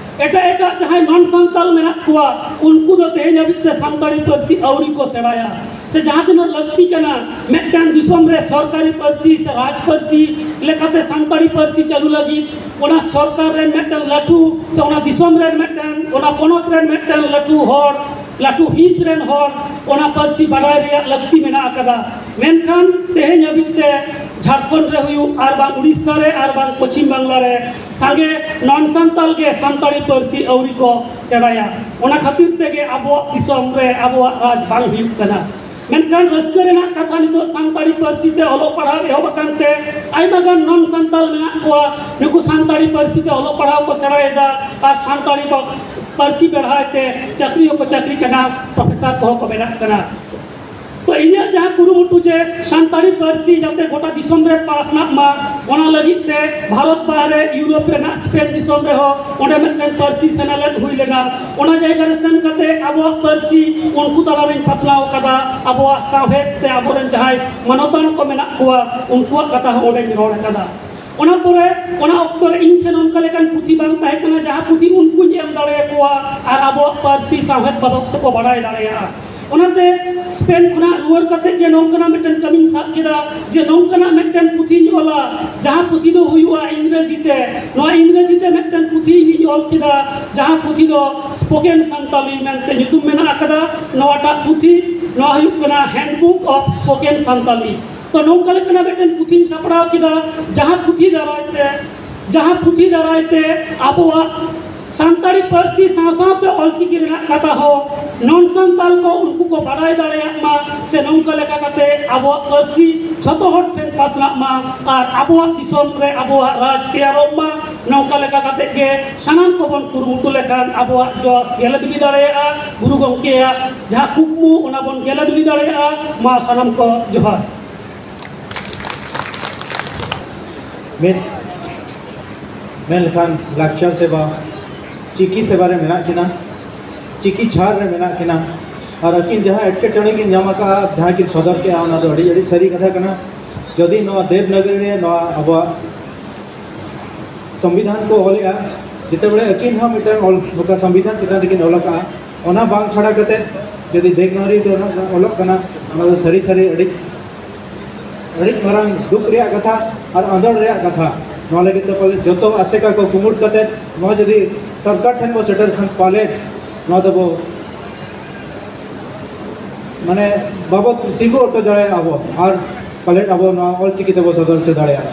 ᱮᱴᱟᱜ ᱮᱴᱟᱜ ᱡᱟᱦᱟᱸᱭ ᱱᱚᱱ ᱥᱟᱱᱛᱟᱲ ᱢᱮᱱᱟᱜ ᱠᱚᱣᱟ, ᱩᱱᱠᱩ ᱫᱚ ᱛᱮᱦᱮᱧ ᱦᱟᱹᱵᱤᱡ ᱛᱮ ᱥᱟᱱᱛᱟᱲᱤ ᱯᱟᱹᱨᱥᱤ ᱟᱹᱣᱨᱤ ᱠᱚ ᱥᱮᱬᱟᱭᱟ᱾ ᱥᱮ ᱡᱟᱦᱟᱸ ᱛᱤᱱᱟᱹᱜ ᱞᱟᱹᱠᱛᱤ ᱠᱟᱱᱟ ᱢᱤᱫᱴᱟᱝ ᱫᱤᱥᱚᱢ ᱨᱮ ᱥᱚᱨᱠᱟᱨᱤ ᱯᱟᱹᱨᱥᱤ ᱥᱮ ᱨᱟᱡᱽ ᱯᱟᱹᱨᱥᱤ ᱞᱮᱠᱟᱛᱮ ᱥᱟᱱᱛᱟᱲᱤ ᱯᱟᱹᱨᱥᱤ ᱪᱟᱹᱞᱩ ᱞᱟᱹᱜᱤᱫ, ᱚᱱᱟ ᱥᱚᱨᱠᱟᱨ ᱨᱮᱱ ᱢᱤᱫᱴᱟᱝ ᱞᱟᱹᱴᱩ ᱥᱮ ᱚᱱᱟ ᱫᱤᱥᱚᱢ ᱨᱮᱱ ᱢᱤᱫᱴᱟᱝ, ᱚᱱᱟ ᱯᱚᱱᱚᱛ ᱨᱮᱱ ᱢᱤᱫᱴᱟᱝ ᱞᱟᱹᱴᱩ ᱦᱚᱲ, ᱞᱟᱹᱴᱩ ᱦᱤᱸᱥ ᱨᱮᱱ ᱦᱚᱲ ᱚᱱᱟ ᱯᱟᱹᱨᱥᱤ ᱵᱟᱰᱟᱭ ᱨᱮᱭᱟᱜ ᱞᱟᱹᱠᱛᱤ ᱢᱮᱱᱟᱜ ᱟᱠᱟᱫᱟ᱾ ᱢᱮᱱᱠᱷᱟᱱ ᱛᱮᱦᱮᱧ ᱦᱟᱹᱵᱤᱡ ᱛᱮ ᱡᱷᱟᱲᱠᱷᱚᱸᱰ ᱨᱮ ᱦᱩᱭᱩᱜ ᱟᱨ ᱵᱟᱝ ᱩᱲᱤᱥᱥᱟ ᱨᱮ ᱟᱨ ᱵᱟᱝ ᱯᱚᱪᱷᱤᱢ ᱵᱟᱝᱞᱟ ᱨᱮ ᱥᱟᱸᱜᱮ ᱱᱚᱱ ᱥᱟᱱᱛᱟᱲ ᱜᱮ ᱥᱟᱱᱛᱟᱲᱤ ᱯᱟᱹᱨᱥᱤ ᱟᱹᱣᱨᱤ ᱠᱚ ᱥᱮᱬᱟᱭᱟ᱾ ᱚᱱᱟ ᱠᱷᱟᱹᱛᱤᱨ ᱛᱮᱜᱮ ᱟᱵᱚᱣᱟᱜ ᱫᱤᱥᱚᱢ ᱨᱮ ᱟᱵᱚᱣᱟᱜ ᱨᱟᱡᱽ ᱵᱟᱝ ᱦᱩᱭᱩᱜ ᱠᱟᱱᱟ᱾ ᱢᱮᱱᱠᱷᱟᱱ ᱨᱟᱹᱥᱠᱟᱹ ᱨᱮᱱᱟᱜ ᱠᱟᱛᱷᱟ, ᱱᱤᱛᱚᱜ ᱥᱟᱱᱛᱟᱲᱤ ᱯᱟᱹᱨᱥᱤ ᱛᱮ ᱚᱞᱚᱜ ᱯᱟᱲᱦᱟᱣ ᱮᱦᱚᱵ ᱟᱠᱟᱱ ᱛᱮ ᱟᱭᱢᱟ ᱜᱟᱱ ᱱᱚᱱ ᱥᱟᱱᱛᱟᱲ ᱢᱮᱱᱟᱜ ᱠᱚᱣᱟ, ᱱᱩᱠᱩ ᱥᱟᱱᱛᱟᱲᱤ ᱯᱟᱹᱨᱥᱤ ᱛᱮ ᱚᱞᱚᱜ ᱯᱟᱲᱦᱟᱣ ᱠᱚ ᱥᱮᱬᱟᱭᱮᱫᱟ ᱟᱨ ᱥᱟᱱᱛᱟᱲᱤ ᱯᱟᱹᱨᱥᱤ ᱵᱮᱲᱦᱟᱭ ᱛᱮ ᱪᱟᱹᱠᱨᱤ ᱦᱚᱸᱠᱚ ᱪᱟᱹᱠᱨᱤ ᱠᱟᱱᱟ, ᱯᱨᱚᱯᱷᱮᱥᱟᱨ ᱠᱚᱦᱚᱸ ᱠᱚ ᱵᱮᱱᱟᱜ ᱠᱟᱱᱟ᱾ ᱛᱚ ᱤᱧᱟᱹᱜ ᱡᱟᱦᱟᱸ ᱠᱩᱨᱩᱢᱩᱴᱩ ᱡᱮ ᱥᱟᱱᱛᱟᱲᱤ ᱯᱟᱹᱨᱥᱤ ᱡᱟᱛᱮ ᱜᱚᱴᱟ ᱫᱤᱥᱚᱢ ᱨᱮ ᱯᱟᱥᱱᱟᱜ ᱢᱟ, ᱚᱱᱟ ᱞᱟᱹᱜᱤᱫ ᱛᱮ ᱵᱷᱟᱨᱚᱛ ᱵᱟᱦᱨᱮ ᱤᱭᱩᱨᱳᱯ ᱨᱮᱱᱟᱜ ᱥᱯᱮᱱ ᱫᱤᱥᱚᱢ ᱨᱮᱦᱚᱸ ᱚᱸᱰᱮ ᱢᱤᱫᱴᱮᱱ ᱯᱟᱹᱨᱥᱤ ᱥᱮᱱᱟᱞᱮᱫ ᱦᱩᱭ ᱞᱮᱱᱟ᱾ ᱚᱱᱟ ᱡᱟᱭᱜᱟ ᱨᱮ ᱥᱮᱱ ᱠᱟᱛᱮ ᱟᱵᱚᱣᱟᱜ ᱯᱟᱹᱨᱥᱤ ᱩᱱᱠᱩ ᱛᱟᱞᱟᱨᱤᱧ ᱯᱟᱥᱱᱟᱣ ᱟᱠᱟᱫᱟ, ᱟᱵᱚᱣᱟᱜ ᱥᱟᱶᱦᱮᱫ ᱥᱮ ᱟᱵᱚᱨᱮᱱ ᱡᱟᱦᱟᱸᱭ ᱢᱟᱱᱚᱛᱟᱱ ᱠᱚ ᱢᱮᱱᱟᱜ ᱠᱚᱣᱟ ᱩᱱᱠᱩᱣᱟᱜ ᱠᱟᱛᱷᱟ ᱦᱚᱸ ᱚᱸᱰᱮᱧ ᱨᱚᱲ ᱟᱠᱟᱫᱟ᱾ ᱚᱱᱟ ᱯᱚᱨᱮ ᱚᱱᱟ ᱚᱠᱛᱚ ᱨᱮ ᱤᱧ ᱴᱷᱮᱱ ᱚᱱᱠᱟ ᱞᱮᱠᱟᱱ ᱯᱩᱛᱷᱤ ᱵᱟᱝ ᱛᱟᱦᱮᱸ ᱠᱟᱱᱟ ᱡᱟᱦᱟᱸ ᱯᱩᱛᱷᱤ ᱩᱱᱠᱩᱧ ᱮᱢ ᱫᱟᱲᱮᱭᱟᱠᱚᱣᱟ ᱟᱨ ᱟᱵᱚᱣᱟᱜ ᱯᱟᱹᱨᱥᱤ ᱥᱟᱶᱦᱮᱫ ᱵᱟᱵᱚᱫ ᱛᱮᱠᱚ ᱵᱟᱲᱟᱭ ᱫᱟᱲᱮᱭᱟᱜᱼᱟ᱾ ᱚᱱᱟᱛᱮ ᱥᱯᱮᱱ ᱠᱷᱚᱱᱟᱜ ᱨᱩᱣᱟᱹᱲ ᱠᱟᱛᱮ ᱜᱮ ᱱᱚᱝᱠᱟᱱᱟᱜ ᱢᱤᱫᱴᱮᱱ ᱠᱟᱹᱢᱤᱧ ᱥᱟᱵ ᱠᱮᱫᱟ ᱡᱮ ᱱᱚᱝᱠᱟᱱᱟᱜ ᱢᱤᱫᱴᱮᱱ ᱯᱩᱛᱷᱤᱧ ᱚᱞᱟ, ᱡᱟᱦᱟᱸ ᱯᱩᱛᱷᱤ ᱫᱚ ᱦᱩᱭᱩᱜᱼᱟ ᱤᱝᱨᱮᱡᱤ ᱛᱮ᱾ ᱱᱚᱣᱟ ᱤᱝᱨᱮᱡᱤ ᱛᱮ ᱢᱤᱫᱴᱮᱱ ᱯᱩᱛᱷᱤ ᱤᱧ ᱚᱞ ᱠᱮᱫᱟ, ᱡᱟᱦᱟᱸ ᱯᱩᱛᱷᱤ ᱫᱚ ᱥᱯᱳᱠᱮᱱ ᱥᱟᱱᱛᱟᱞᱤ ᱢᱮᱱᱛᱮ ᱧᱩᱛᱩᱢ ᱢᱮᱱᱟᱜ ᱟᱠᱟᱫᱟ᱾ ᱱᱚᱣᱟᱴᱟᱜ ᱯᱩᱛᱷᱤ, ᱱᱚᱣᱟ ᱦᱩᱭᱩᱜ ᱠᱟᱱᱟ ᱦᱮᱱᱰᱵᱩᱠ ᱚᱯᱷ ᱥᱯᱳᱠᱮᱱ ᱥᱟᱱᱛᱟᱞᱤ᱾ ᱛᱚ ᱱᱚᱝᱠᱟ ᱞᱮᱠᱟᱱᱟᱜ ᱢᱤᱫᱴᱮᱱ ᱯᱩᱛᱷᱤᱧ ᱥᱟᱯᱲᱟᱣ ᱠᱮᱫᱟ, ᱡᱟᱦᱟᱸ ᱯᱩᱛᱷᱤ ᱫᱟᱨᱟᱭ ᱛᱮ ᱡᱟᱦᱟᱸ ᱯᱩᱛᱷᱤ ᱫᱟᱨᱟᱭ ᱛᱮ ᱟᱵᱚᱣᱟᱜ ᱥᱟᱱᱛᱟᱲᱤ ᱯᱟᱹᱨᱥᱤ ᱥᱟᱶ ᱥᱟᱶᱛᱮ ᱚᱞᱪᱤᱠᱤ ᱨᱮᱱᱟᱜ ᱠᱟᱛᱷᱟ ᱦᱚᱸ ᱱᱚᱱ ᱥᱟᱱᱛᱟᱲ ᱠᱚ ᱩᱱᱠᱩ ᱠᱚ ᱵᱟᱰᱟᱭ ᱫᱟᱲᱮᱭᱟᱜ ᱢᱟ, ᱥᱮ ᱱᱚᱝᱠᱟ ᱞᱮᱠᱟ ᱠᱟᱛᱮ ᱟᱵᱚᱣᱟᱜ ᱯᱟᱹᱨᱥᱤ ᱡᱷᱚᱛᱚ ᱦᱚᱲ ᱴᱷᱮᱱ ᱯᱟᱥᱱᱟᱜ ᱢᱟ ᱟᱨ ᱟᱵᱚᱣᱟᱜ ᱫᱤᱥᱚᱢ ᱨᱮ ᱟᱵᱚᱣᱟᱜ ᱨᱟᱡᱽ ᱛᱮᱭᱟᱨᱚᱜ ᱢᱟ᱾ ᱱᱚᱝᱠᱟ ᱞᱮᱠᱟ ᱠᱟᱛᱮ ᱜᱮ ᱥᱟᱱᱟᱢ ᱠᱚᱵᱚᱱ ᱠᱩᱨᱩᱢᱩᱴᱩ ᱞᱮᱠᱷᱟᱱ ᱟᱵᱚᱣᱟᱜ ᱡᱚᱥ ᱜᱮᱞᱮ ᱵᱤᱞᱤ ᱫᱟᱲᱮᱭᱟᱜᱼᱟ᱾ ᱜᱩᱨᱩ ᱜᱚᱢᱠᱮᱭᱟᱜ ᱡᱟᱦᱟᱸ ᱠᱩᱠᱢᱩ ᱚᱱᱟ ᱵᱚᱱ ᱜᱮᱞᱮ ᱵᱤᱞᱤ ᱫᱟᱲᱮᱭᱟᱜᱼᱟ᱾ ᱢᱟ ᱥᱟᱱᱟᱢ ᱠᱚ ᱡᱚᱦᱟᱨ᱾ ᱢᱤᱫ ᱢᱮᱱ ᱞᱮᱠᱷᱟᱱ ᱞᱟᱠᱪᱟᱨ ᱥᱮᱵᱟ, ᱪᱤᱠᱤ ᱥᱮᱵᱟ ᱨᱮ ᱢᱮᱱᱟᱜ ᱠᱤᱱᱟ, ᱪᱤᱠᱤ ᱪᱷᱟᱲ ᱨᱮ ᱢᱮᱱᱟᱜ ᱠᱤᱱᱟ᱾ ᱟᱨ ᱟᱹᱠᱤᱱ ᱡᱟᱦᱟᱸ ᱮᱴᱠᱮᱴᱚᱬᱮ ᱠᱤᱱ ᱧᱟᱢ ᱟᱠᱟᱫᱼᱟ, ᱡᱟᱦᱟᱸ ᱠᱤᱱ ᱥᱚᱫᱚᱨ ᱠᱮᱫᱼᱟ, ᱚᱱᱟ ᱫᱚ ᱟᱹᱰᱤ ᱟᱹᱰᱤ ᱥᱟᱹᱨᱤ ᱠᱟᱛᱷᱟ ᱠᱟᱱᱟ᱾ ᱡᱩᱫᱤ ᱱᱚᱣᱟ ᱫᱮᱵᱽᱱᱟᱜᱚᱨᱤ ᱨᱮ ᱱᱚᱣᱟ ᱟᱵᱚᱣᱟᱜ ᱥᱚᱝᱵᱤᱫᱷᱟᱱ ᱠᱚ ᱚᱞᱮᱜᱼᱟ, ᱡᱮᱛᱮ ᱵᱮᱲᱮ ᱟᱹᱠᱤᱱ ᱦᱚᱸ ᱢᱤᱫᱴᱟᱝ ᱚᱞ, ᱱᱚᱝᱠᱟ ᱥᱚᱝᱵᱤᱫᱷᱟᱱ ᱪᱮᱛᱟᱱ ᱨᱮᱠᱤᱱ ᱚᱞ ᱟᱠᱟᱫᱼᱟ, ᱚᱱᱟ ᱵᱟᱝ ᱪᱷᱟᱰᱟ ᱠᱟᱛᱮ ᱡᱩᱫᱤ ᱫᱮᱵᱽᱱᱟᱜᱚᱨᱤ ᱛᱮ ᱚᱞᱚᱜ ᱠᱟᱱᱟ, ᱚᱱᱟ ᱫᱚ ᱥᱟᱹᱨᱤ ᱥᱟᱹᱨᱤ ᱟᱹᱰᱤ ᱟᱹᱰᱤ ᱢᱟᱨᱟᱝ ᱫᱩᱠ ᱨᱮᱭᱟᱜ ᱠᱟᱛᱷᱟ ᱟᱨ ᱟᱸᱫᱳᱲ ᱨᱮᱭᱟᱜ ᱠᱟᱛᱷᱟ᱾ ᱱᱚᱣᱟ ᱞᱟᱹᱜᱤᱫ ᱛᱮ ᱯᱟᱞᱮ ᱡᱚᱛᱚ ᱟᱥᱮᱠᱟ ᱠᱚ ᱠᱩᱢᱩᱴ ᱠᱟᱛᱮ ᱱᱚᱣᱟ ᱡᱩᱫᱤ ᱥᱚᱨᱠᱟᱨ ᱴᱷᱮᱱ ᱵᱚ ᱥᱮᱴᱮᱨ ᱠᱷᱟᱱ ᱯᱟᱞᱮ ᱱᱚᱣᱟ ᱫᱚᱵᱚ ᱢᱟᱱᱮ ᱵᱟᱵᱚ ᱛᱤᱸᱜᱩ ᱦᱚᱴᱚ ᱫᱟᱲᱮᱭᱟᱜᱼᱟ ᱵᱚ ᱟᱨ ᱯᱟᱞᱮ ᱟᱵᱚ ᱱᱚᱣᱟ ᱚᱞ ᱪᱤᱠᱤ ᱛᱮᱵᱚ ᱥᱚᱫᱚᱨ ᱦᱚᱪᱚ ᱫᱟᱲᱮᱭᱟᱜᱼᱟ᱾